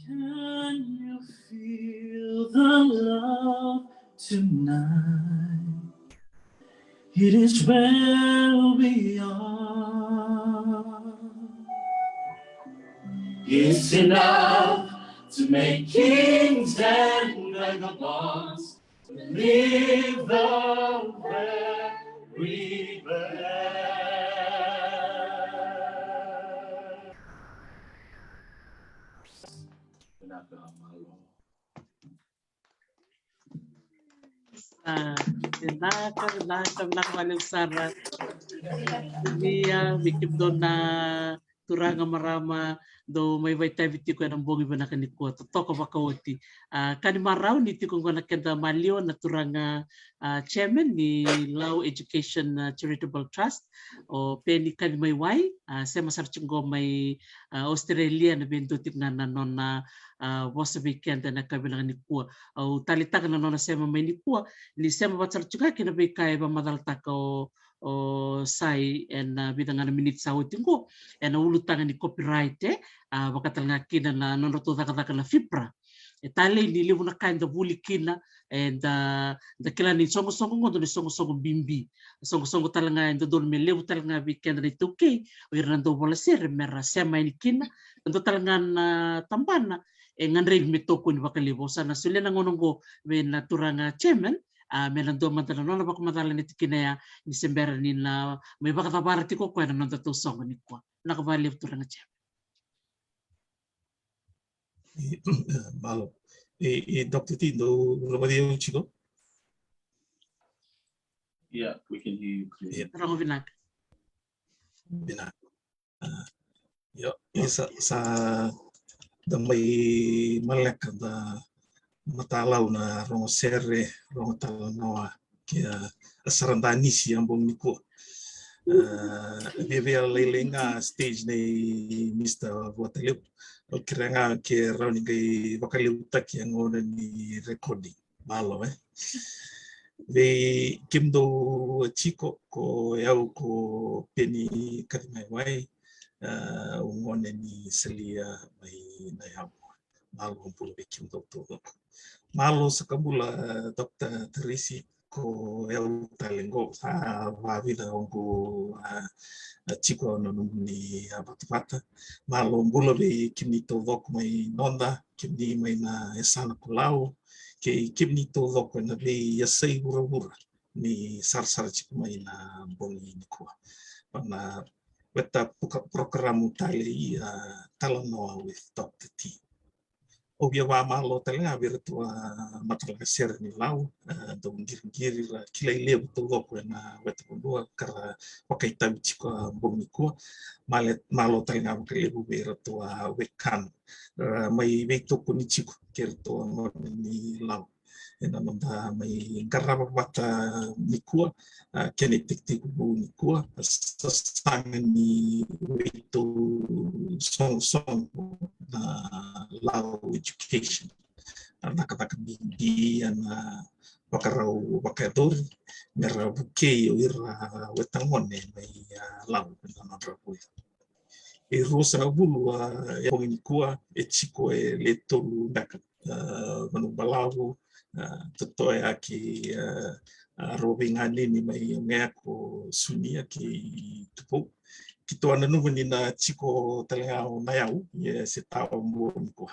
Can you feel the love tonight? It is where we are. It's enough to make kings and vagabonds leave the very best. Vinaka, malo. Ah, vinaka, vinaka, vinaka vakalevu sara. Ia, vei kemudou na turaga, marama, dou mai vakaitavi tiko ena bogi vinaka nikua, totoka vakaoti. Ah, ka ni marau ni tiko qo na keda maliwa na turaga, ah, chairman ni Lau Education, ah, Charitable Trust, o Peni Kacimaiwai, ah, sema sara tiko qo mai, ah, Australia, na vei dua tiko ga na nona, ah, vosa vei keda ena ka vinaka nikua. Au taleitaka na nona sema mai nikua, ni sema vata sara tiko ga kina veika e vakamacalataka o, o Sai ena vica ga na miniti sa oti qo, ena ulutaga ni copyright, e, ah, vaka tale ga kina na nodratou cakacaka na FIPRA. E talei ni levu na ka eda vuli kina, eda, da kila ni soqosoqo qo dua na soqosoqo bibi. Soqosoqo tale ga e dodonu me levu tale ga vei keda na iTaukei, o ira na dau vola sere, mera sema yani kina. E dua tale ga na tabana e gadrevi me tokoni vakalevu. Au sa na solia na gauna qo vei na turaga chairman, ah, me na dua mada na nona vakamacala ena tikina ya, ni se bera ni na mai vakacavara tiko o koya na nodatou soqo nikua. Vinaka vakalevu turaga chairman. I, malo. I, i Doctor T, dou rogoci au tiko? Yeah, we can hear you clearly. Yeah. Rogo vinaka. Vinaka. Ah, io, e sa, sa da mai maleka da matalau na rogo sere, rogo talanoa, kei a, a sara danisi a bogi nikua. Ah, viavia lailai ga stage nei Mister Vuatalevu. Au kerea ga ke rawa ni qai vakalevutaki a gauna ni recording. Malo, e? Vei kemudou a tiko, ko yau ko Peni Kacimaiwai, a, au gone ni Salia mai Nayau. Malo bula vei kemudou taucoko. Malo saka bula, a, Doctor Teresi, ko yau tale qo, sa vavica oqo, a, a, tiko na nomuni, a, vatavata. Malo bula vei kemuni taucoko mai noda, kemuni mai na yasana ko Lau, kei kemuni taucoko ena veiyasai vuravura ni sarasara tiko mai na bogi nikua. Vaka na weta puka porokaramu tale i, a, Talanoa with Doctor T. Au via vakamalo tale ga vei iratou a matalagasere ni Lau, a, dau qiriqiri, ra kilai levu taucoko ena weta vanua ka ra vakaitavi tiko a bogi nikua. Male, malo tale ga vakalevu vei iratou a wekana, ra mai veitokoni tiko kei iratou a gone ni Lau ena noda mai qarava vata nikua, a, kena itekitekivu nikua, a, sasaga ni veitou sogosogo na Lau education. A, cakacaka bibi ena vakarau vakayacori me ra vukei o ira weta gone mai, a, Lau ena nodra vuli. E ruasagavulu, a, e bogi nikua, e tiko e le tolu beka, a, vanua balavu, a, totoya kei, a, a, rau veiganeni mai Ogea ko Sunia kei Tupou. Keitou a nanuma ni na tiko tale ga o Nayau, ia se tawa bogi nikua.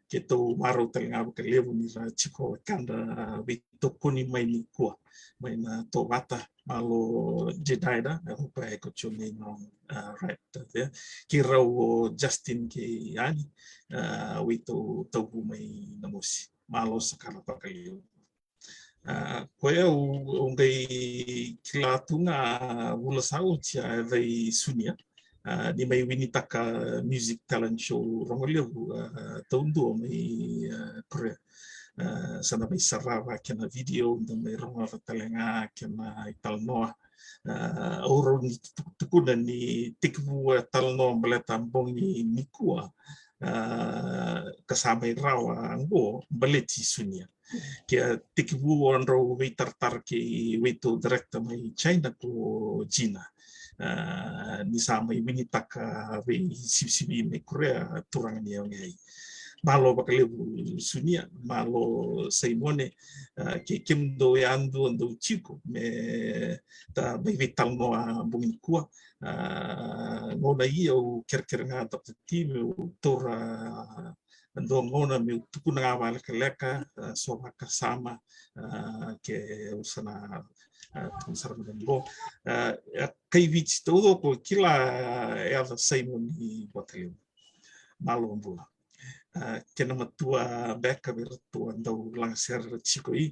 Keitou marau tale ga vakalevu ni ra tiko e keda, a, veitokoni mai nikua mai na Tovata. Malo Jedida, I hope I got your name wrong, uh, right, uh, there. Kei rau o Justin kei Ani, a, veitou tauvu mai Namosi. Malo saka vakalevu. A, ko yau, au qai kila tu ga vula sa oti a yacai Sunia, a, ni mai winitaka music talent show rogo levu, a, taudua mai, a, Korea. A, sa na mai sarava kena video, da mai rogoca tale ga kena italanoa. A, au rawa ni tu-, tukuna ni tekivu a talanoa baleta bogi nikua, a, ka sa mai rawa oqo baleti Sunia. Ke a tekivu a drau veitaratara kei veitou director mai China ko Gina. A, ni sa mai winitaka veisivisivi mai Korea, turaga ni Ogea. Malo vakalevu Sunia, malo Saimone, a, kei kemudou yadua dou tiko me da mai veitalanoa bogi nikua. A, gauna ia au kerekere ga Doctor T meu taura dua gauna meu tukuna ga vakalekaleka, a, so vakasama, a, ke au sa na, a, tukuna sara mai qo. A, a, kaiViti taucoko kila, a, yaca Simon i Vatalevu. Malo bula. A, kena matua beka vei iratou a dau lagasere tiko i,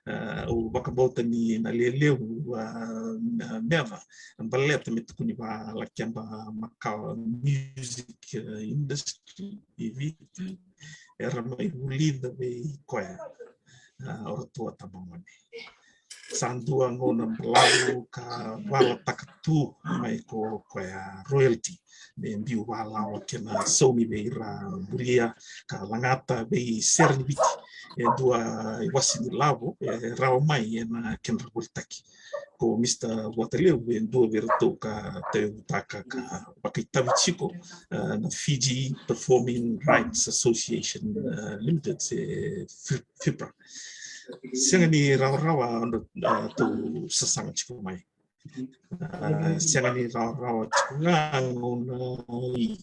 a, au vakabauta ni na lelevu, a, me-, meca baleta me tukuni vaka Lakeba makawa music, a, industry i Viti, era mai vulica vei koya, a, o ratou a tabagone. Sa dua gauna balavu ka valataka tu mai ko koya royalty me biu valawa kena saumi vei ira bulia ka lagata vei sere ni Viti. E dua iwase ni lavo e rawa mai ena kedra volitaki. Ko Mister Vatalevu e dua vei iratou ka tauyavutaka ka vakaitavi tiko, a, na Fiji Performing Rights Association, a, Limited, se Fi-, FIPRA. Sega ni rawarawa, a, tou sasaga tiko mai. A, sega ni rawarawa tiko ga gauna i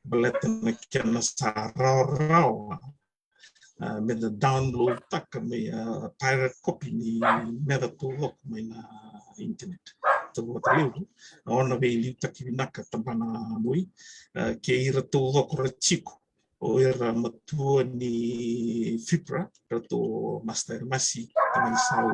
baleta na kena sa rawarawa, a, me da download taka mai, a, pirate copy ni meca taucoko mai na internet. Taucoko levu, a, o na veiliutaki vinaka tabana mui, a, kei ira taucoko ra tiko, o ira matua ni FIPRA, ratou Master Masi, Tamani Sau,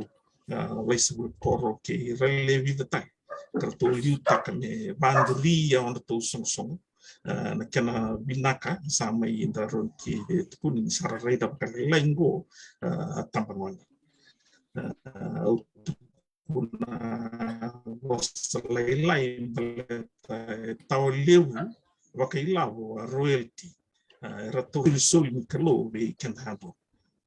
a, Vaisavulu Koro, kei ira le vica tale. Ka ratou liutaka me vaduri a nodratou sogosogo. A, na kena vinaka sa mai da rawa ni tukuna ni sa ra raica vakalailai qo, a, tabagone. A, au tukuna vosa lailai baleta e tawa levu vakailavo a royalty A, era tauri soli ni Kalou vei keda yadua.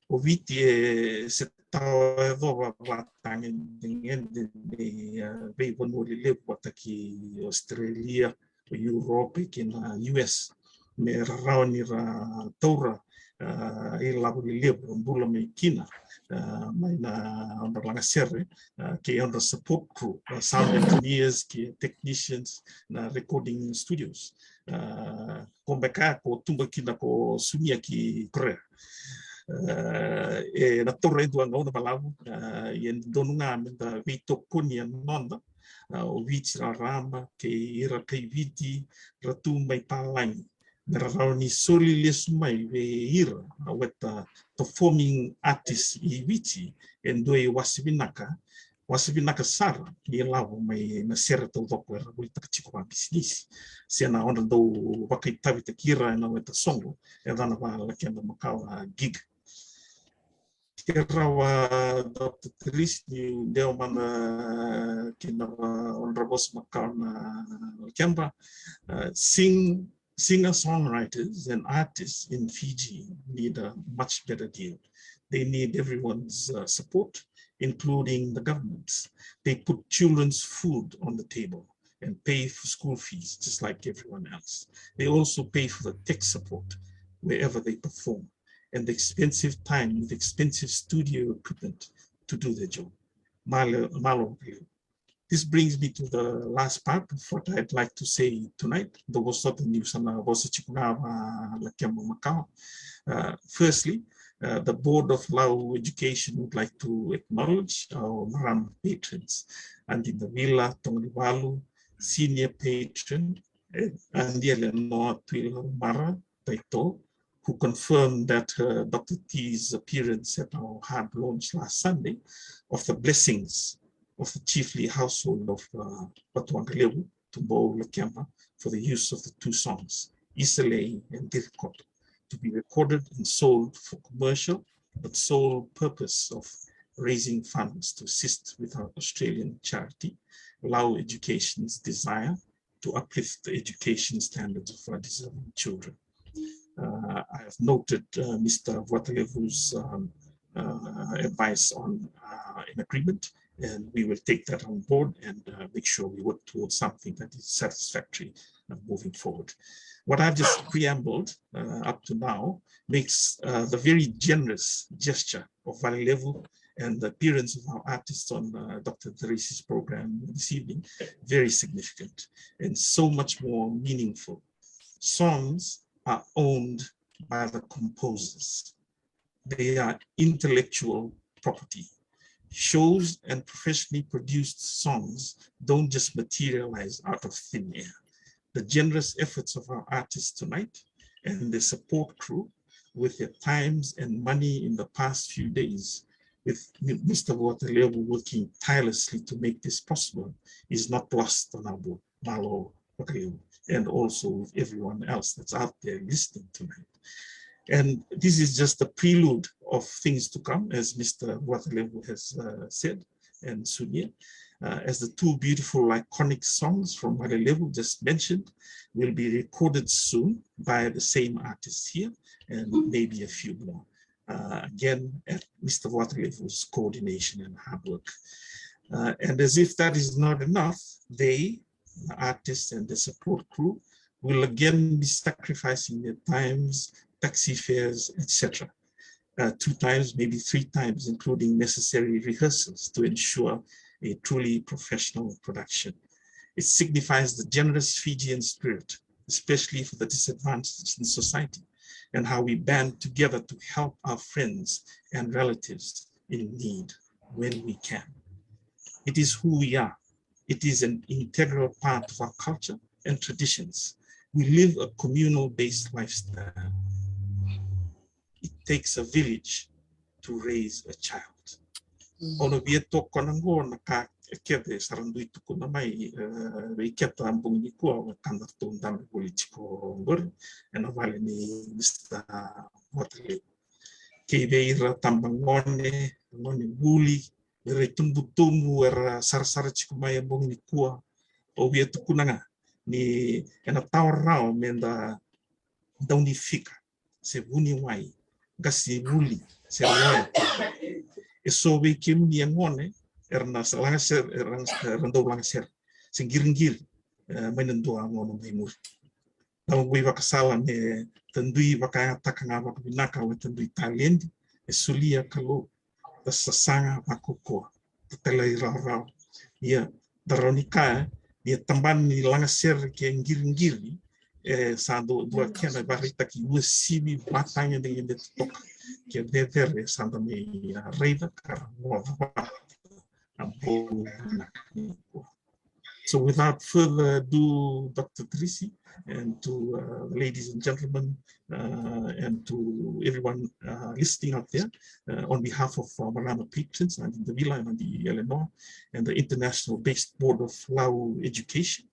O Viti e se tawa yacova vakatagedegede ni, a, veivanua lelevu vata kei Australia, o Europe kei na U S. Me ra rawa ni ra taura, a, ilavo lelevu ra bula mai kina, a, mai na nodra lagasere, a, kei nodra support crew, a, sound engineers kei technicians, na recording studios. A, ko beka ko tuba kina ko Sunia ki Korea. A, e na taura e dua gauna balavu, a, ia e dodonu ga me da veitokoni e noda, a, o Viti raraba kei ira kai Viti ra tu mai palagi, me ra rawa ni soli lesu mai vei ira, a, with the performing artists i Viti, e dua iwase vinaka, wase vinaka sara ni lavo mai na sere taucoko era volitaka tiko vakabisinisi. Se na nodra dau vakaitavitaki ira ena weta soqo, e yacana vaLakeba makawa na gig. Ke rawa Doctor Tereisi ni dewa mada kina vanodra vosa makawa na Lakeba. Uh, sing, singer-songwriters and artists in Fiji need a much better deal. They need everyone's, uh, support, including the government's. They put children's food on the table and pay for school fees just like everyone else. They also pay for the tech support wherever they perform and the expensive time with expensive studio equipment to do their job. Malo, malo. This brings me to the last part of what I'd like to say tonight. Dou vosa sota niu sa na vosa tiko ga vaLakeba makawa. Uh, firstly, uh, the Board of Lau Education would like to acknowledge our marama patrons, Adi Davila Togonivalu, senior patron, eh, Adi Eleanor Tuilaumara Taito, who confirmed that, uh, Doctor T's appearance at our hub launch last Sunday of the blessings of the chiefly household of, uh, Vatuwaqalevu, Tubou, Lakeba, for the use of the two songs, Isalei and Dirikoto, to be recorded and sold for commercial but sole purpose of raising funds to assist with our Australian charity, Lau Education's desire to uplift the education standards of our deserving children. Uh, I have noted, uh, Mister Vuatalevu's, um, uh, advice on, uh, an agreement, and we will take that on board and, uh, make sure we work towards something that is satisfactory, uh, moving forward. What I've just preambled, uh, up to now makes, uh, the very generous gesture of Valelevu and the appearance of our artists on, uh, Doctor Tereisi's program this evening very significant and so much more meaningful. Songs are owned by the composers. They are intellectual property. Shows and professionally produced songs don't just materialize out of thin air. The generous efforts of our artists tonight and the support crew with their times and money in the past few days, with Mi-, Mister Vuatalevu working tirelessly to make this possible, is not lost on our board. Malo vakalevu, and also with everyone else that's out there listening tonight. And this is just a prelude of things to come, as Mister Vuatalevu has, uh, said, and Sunia, uh, as the two beautiful iconic songs from Valelevu just mentioned will be recorded soon by the same artists here and maybe a few more. Uh, again, at Mister Vuatalevu's coordination and hard work. Uh, and as if that is not enough, they, the artists and the support crew, will again be sacrificing their times, taxi fares, et cetera, uh, two times, maybe three times, including necessary rehearsals to ensure a truly professional production. It signifies the generous Fijian spirit, especially for the disadvantaged in society, and how we band together to help our friends and relatives in need when we can. It is who we are. It is an integral part of our culture and traditions. We live a communal-based lifestyle. It takes a village to raise a child. Mm. Au na via tokona qo na ka kece sa ra dui tukuna mai, e, vei keda bogi nikua, o ka da ratou dabe voli tiko qori ena vale ni Mister Vuatalevu. Kei vei ira tabagone, gone vuli, ira itubutubu era sarasara tiko mai e bogi nikua, au via tukuna ga ni ena tawa rawa me da daunifika se vuniwai, qase vuli se loya. E so vei kemuni e gone era na sa lagasere, era na sa, era dau lagasere se qiriqiri, e, mai na dua gauna mai muri. Na noqu ivakasala me da dui vakayagataka ga vakavinaka na noda dui taledi e solia Kalou, da sasaga vakaukauwa, da talairawarawa. Ia, da rawa ni kaya ni e tabana ni lagasere kei qiriqiri, e sa dua, dua kena ivakaraitaki uasivi, vatagedegede totoka kei cecere sa da mai, a, raica ka rogoca vata. A bau vinaka. So without further ado, Doctor Trisi, and to, uh, the ladies and gentlemen, uh, and to everyone, uh, listening out there, uh, on behalf of, uh, Marama patrons, Aunty Davila and Aunty Eleanor, and the international based board of Lau Education,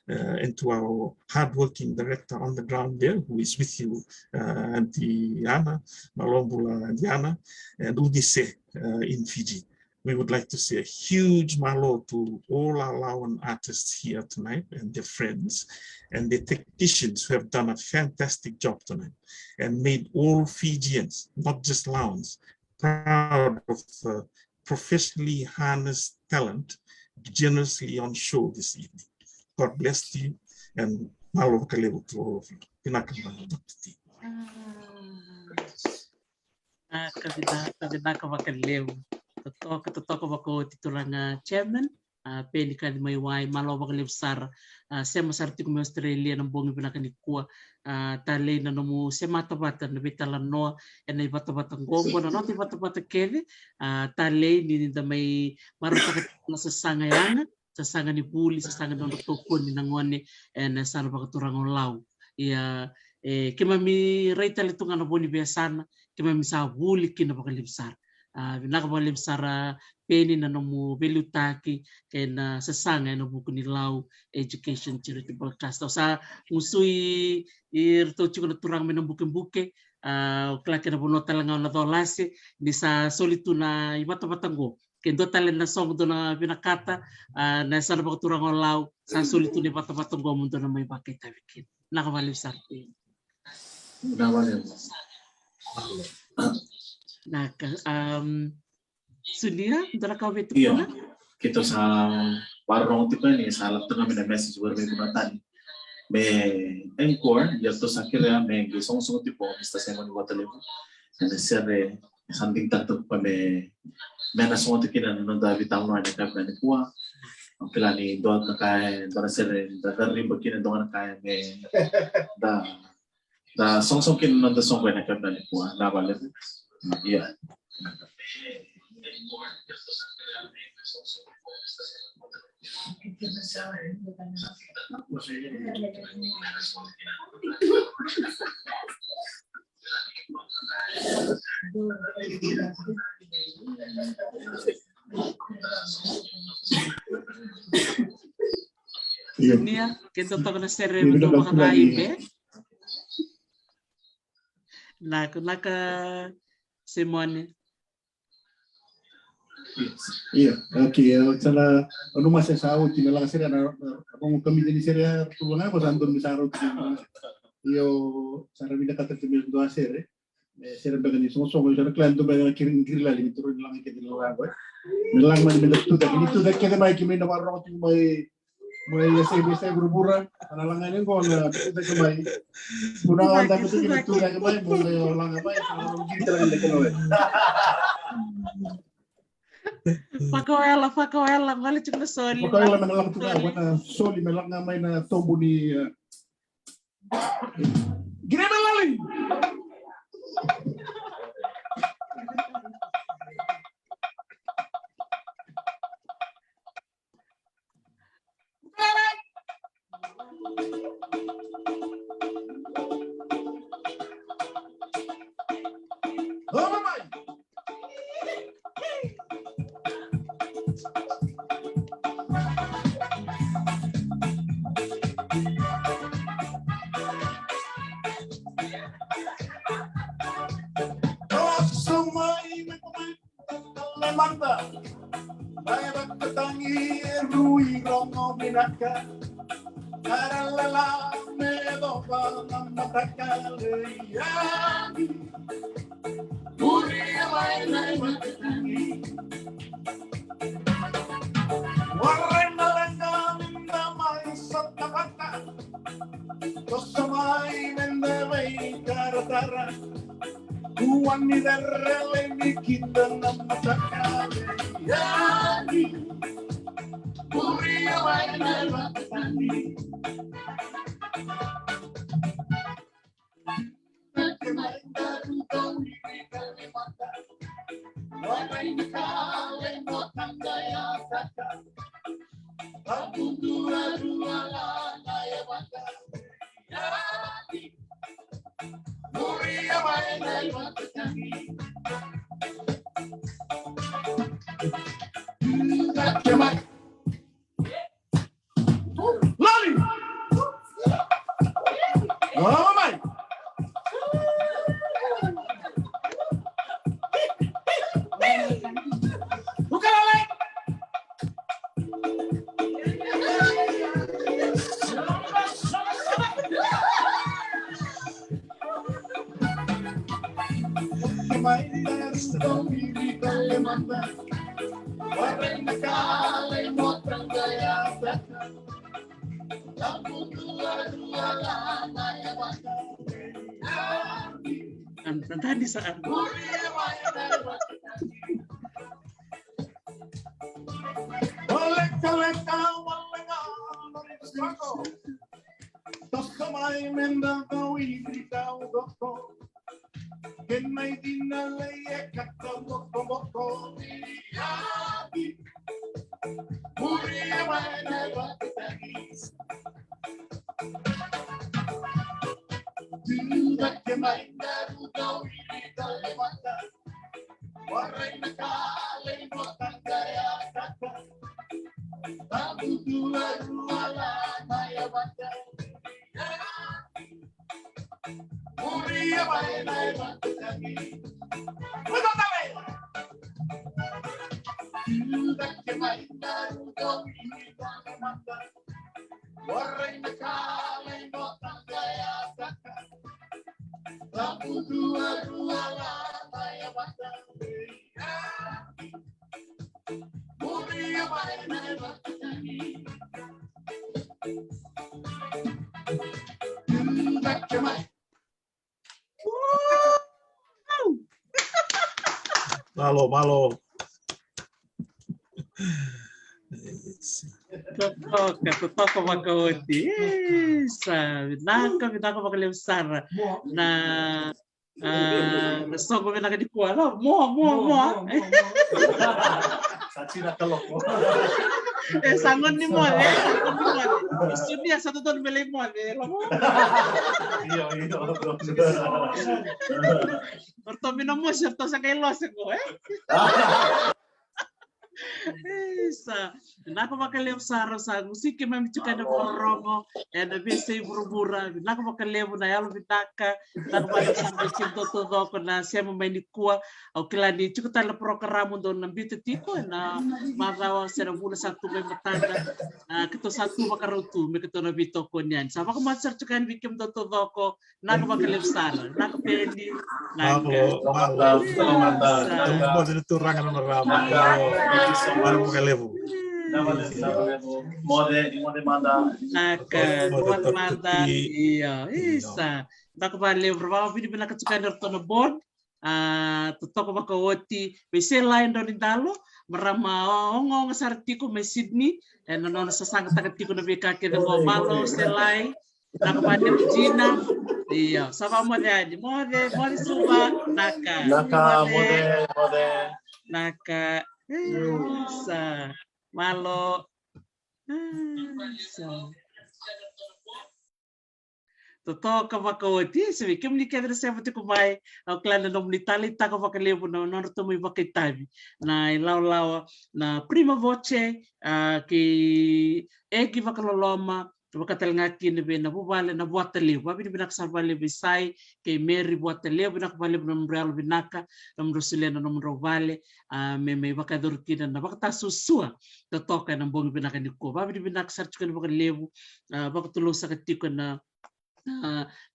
uh, and to our hardworking director on the ground there, who is with you, uh, Aunty Ana, malo bula Aunty Ana, and Unise, uh, in Fiji. We would like to say a huge malo to all our Lauan artists here tonight and their friends and their technicians who have done a fantastic job tonight and made all Fijians, not just Lauans, proud of the professionally harnessed talent generously on show this evening. God bless you and malo vakalevu to all of you. Vinaka vakalevu. Ah. Vinaka, vinaka, vinaka vakalevu. Totoka, totoka vakaoti turaga chairman. A, Peni Kaci mai Wai, malo vakalevu sara. A, sema sara tiko mai Australia na bogi vinaka nikua. A, talei na nomu semata vata na veitalanoa ena ivatavata qoqo, na noda ivatavata kece. A, talei ni da mai marautaka tiko na sasaga yaga, sasaga ni vuli, sasaga ni nodra tokoni na gone ena yasana vakaturaga o Lau. Ia, e, keimami rai tale tu ga na vo ni veiyasana, keimami sa vuli kina vakalevu sara. A, vinaka vakalevu sara Peni na nomu veiliutaki kei na sasaga ena vuku ni Lau Education Charitable Trust. Au sa gusu i, i ratou tiko na turaga mai na bukebuke, a, au kila kei na vanua tale ga o Nacolase, ni sa soli tu na ivatavata qo. Ke dua tale na soqo dou na vinakata, a, na yasana vakaturaga o Lau, sa soli tu na ivatavata qo mo dou na mai vakaitavi kina. Vinaka vakalevu sara Peni. Vinaka vakalevu. Vinaka, um, Sunia, dou na kau vei tukuna? Io, keitou sa vakarorogo tiko yani, sa lako tu ga mai na message vei iratou na tani. Me encore, ia tou sa kerea me qai sogosogo tiko o Mister Simon Vatalevu ena sere, sa digitaka tiko me, me na sogota kina na noda veitalanoa ena yakavi nikua. Au kila ni dua na ka, dua na sere da, da riba kina, dua na ka me da, da sogosogo kina na noda soqo ena yakavi nikua. Vinaka vakalevu. Ia. Ia. Nia, keitou toka na sere, io, me dou vakacava i be. Vinaka, vinaka Simone. Ia, okay, au sa na, au nanuma se sa oti me lako sere na, na, na rogo kamita ni sere ya, tu ga ko sa donu me sa rauti. Io, sa ra vinakata tiko me dua sere. E, sere beka ni sogosogo, sa na kila dua beka na qiriqiri lali, ni toro ni laga kece ni laga, e. Me laga mai, me da tucake, ni tucake kece mai, keimami na vakarorogo tiko mai, mai, e, se, se vuravura, na laga ni qo, na tucake mai. Vuna ga da tucake, tucake mai, mo qai laga mai, sa na qiri tale ga na kena wai. Fakawela, fakawela, gole tiko na soli. Fakawela, me na laga tu ga, na soli, me laga mai na tobu ni, e, Grebe lali. Lemata, mai vakatagi e rui rogo vinaka. Karalala, Me yacova na mataka lailai, muria mai na imatatani. Warai na leqa ni da mai sota vata. Toso mai me da veitaratara. Kua ni cere lai me kida na mataka lailai, muria mai na imatatani. Lali! Lala mai! Ukalale! An- an- tadi sa- Toso mai me da kau i kau doko. Kena idina lei e kata bokoboko ni yavi. Muria mai na imatatani. Tuda ke mai na ruda wiri tale mata. Warai na kale i mota kaya kata. Tabu dua rua la na ya mata. Muria mai na imatatani. Muda tabe. Tuda ke mai na ruda wiri tale mata. Warai na kale i mota kaya kata. Tabu dua rua la na ya mata. Muria mai na imatatani. Tuda ke mai. Malo, malo. Totoka, totoka vakaoti. Isa, vinaka, vinaka vakalevu sara. Na, ah, na soqo vinaka nikua, no? Mo, mo, mo. Sa tina kaloko. E, sa gone ni moce, sa gone ni moce. Sunia sa totonu me lai moce, lo mo. Io, io. O ratou me na mosi, o ratou sa qai lose qo, e? Isa, vinaka vakalevu sara, sa gusi keimami tiko ena vakarorogo ena veiyasai vuravura. Vinaka vakalevu na yalo vinaka, vinaka vakalevu sara vei kemudou taucoko na sema mai nikua. Au kila ni tiko tale na parokaramu dou na biuta tiko ena macawa se na vula sa tu mai matada. A, keitou sa tu vakarau tu me keitou na veitokoni yani. Sa vakabauta sara tiko yani vei kemudou taucoko. Vinaka vakalevu sara. Vinaka Peni. Vinaka. Vinaka. Moce ni turaga na marama. Vinaka vakalevu. Moce, moce mada. Vinaka, moce mada. Io, isa. Vinaka vakalevu. Ra vakavinavinaka tiko yani ratou na board. A, totoka vakaoti. Vei Selai Dronidalo, marama ogaoga sara tiko mai Sydney. Ena nona sasagataka tiko na veika kece qo. Malo Selai. Vinaka vakalevu Jina. Io, sa vakamoce yani. Moce, moce Suva. Vinaka. Vinaka, moce, moce. Vinaka. Isa. Malo. Isa. Totoka vakaoti, se vei kemuni kece na sema tiko mai, au kila na nomuni taleitaka vakalevu na nodratou mai vakaitavi na ilawalawa na Prima Voce, a, kei Egi Vakaloloma, vaka tale ga kina vei na vuvale na Vuata Levu. Vakavinavinaka sara vakalevu vei Sai kei Meri Vuata Levu, vinaka vakalevu na nomudrau yalo vinaka, nomudrau solia na nomudrau vale, a, me mai vakayacori kina na vakatasuasua totoka ena bogi vinaka nikua. Vakavinavinaka sara tiko yani vakalevu, a, vakatulou saka tiko na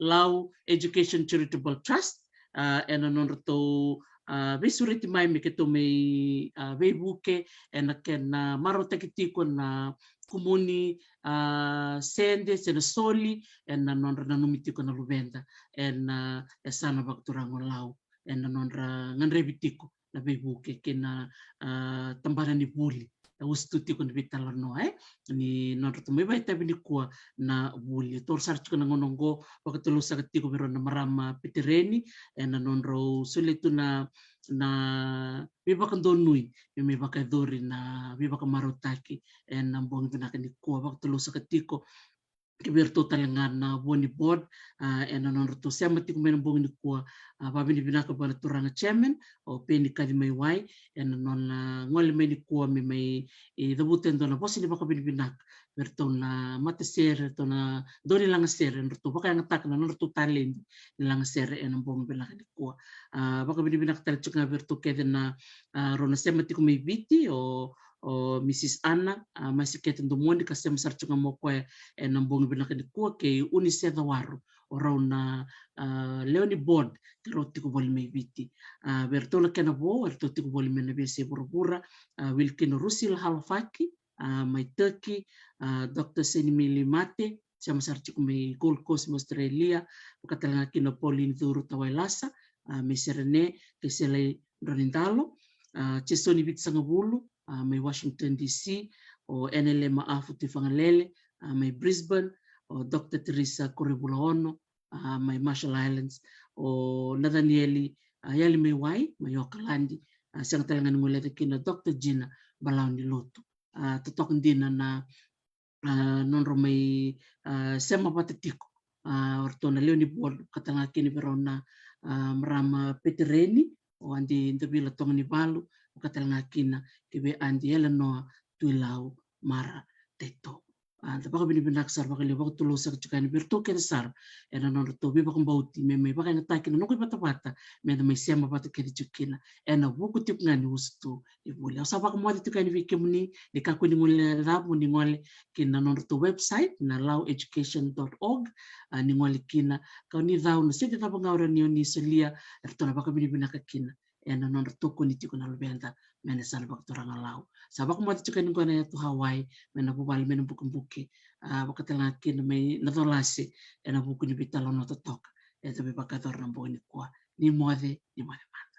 Lau Education Charitable Trust, a, ena nodratou, a, veisureti mai me keitou mai, a, veivuke ena kena marautaki tiko na kumuni, a, sede se na soli ena nodra nanumi tiko na luveda ena, a, yasana vakaturaga o Lau ena nodra gadrevi tiko na veivuke kei na, a, tabana ni vuli. E usutu tiko na veitalanoa, e, ni nodratou mai vakaitavi nikua na vuli. E toro sara tiko na gauna oqo, vakatulou saka tiko vei rau na marama Petereni ena nodrau solia tu na, na veivakadonui me mai vakayacori na veivakamarautaki ena bogi vinaka nikua. Vakatulou saka tiko ki vei iratou tale ga na vua ni board, a, ena nodratou sema tiko mai na bogi nikua. A, vakavinavinaka vua na turaga chairman, o Peni Kacimaiwai, ena nona gole mai nikua me mai, e, cavuta e dua na vosa ni vakavinavinaka vei iratou na matasere, iratou na dau ni lagasere, ena nodratou vakayagataka na nodratou taledi ni lagasere ena bogi vinaka nikua. A, vakavinavinaka tale tiko ga vei iratou kece na, a, rau na sema tiko mai Viti, o o Mrs Anna, a, Masikete Domoni, ka sema sara tiko ga mai o koya ena bogi vinaka nikua, kei Unise Cawaro, o rau na, a, lewe ni board, keirau tiko voli mai Viti. A, vei iratou na kena vo, eratou tiko voli mai na veiyasai vuravura, a, Wilkino Rusil Halofaki, a, mai Turkey, a, Doctor Senimili Mate, sema sara tiko mai Gold Coast mai Australia, vaka tale ga kina o Pauline Curu Tawailasa, a, mai Serene, kei Selai Dronidalo, a, Jesoni Vitisagavulu, a, mai Washington D C, o Enele Maafu Tuifagalele, a, mai Brisbane, o Doctor Teresa Korevulaono, a, mai Marshall Islands, o Nathanieli, a, Yali mai Wai, mai Okaladi, a, sega tale ga ni guileca kina Doctor Gina Balaunilotu. A, totoka dina na, a, nodrau mai, a, sema vata tiko, a, o ratou na lewe ni board, vaka tale ga kina vei rau na, a, marama Petereni, o Adi Davila Togonivalu, vaka tale ga kina ki vei Adi Elenoa Tuilau Mara Teto. A, da vakavinavinaka sara vakalevu, vakatulou saka tiko yani vei iratou kece sara ena nodratou veivakabauti me mai vakayagataki na noqu ivatavata, me da mai sema vata kece tiko kina ena vuku tiko ga ni usutu ni vuli. Au sa vakamoce tiko yani vei kemuni, ni kakua ni gole, cava mo ni gole ki na nodratou website na lau education dot org, a, ni gole kina, ka o ni cau na sede cava ga o rawa ni o ni solia, eratou na vakavinavinaka kina ena nodra tokoni tiko na luveda mai na yasana vakaturaga o Lau. Sa vakamoce tiko yani qo ena yatu Hawaii, mai na vuvale, mai na bukebuke, a, vaka tale ga kina mai na colase, ena vuku ni veitalanoa totoka eda mai vakayacora na bogi nikua. Ni moce, ni moce mada.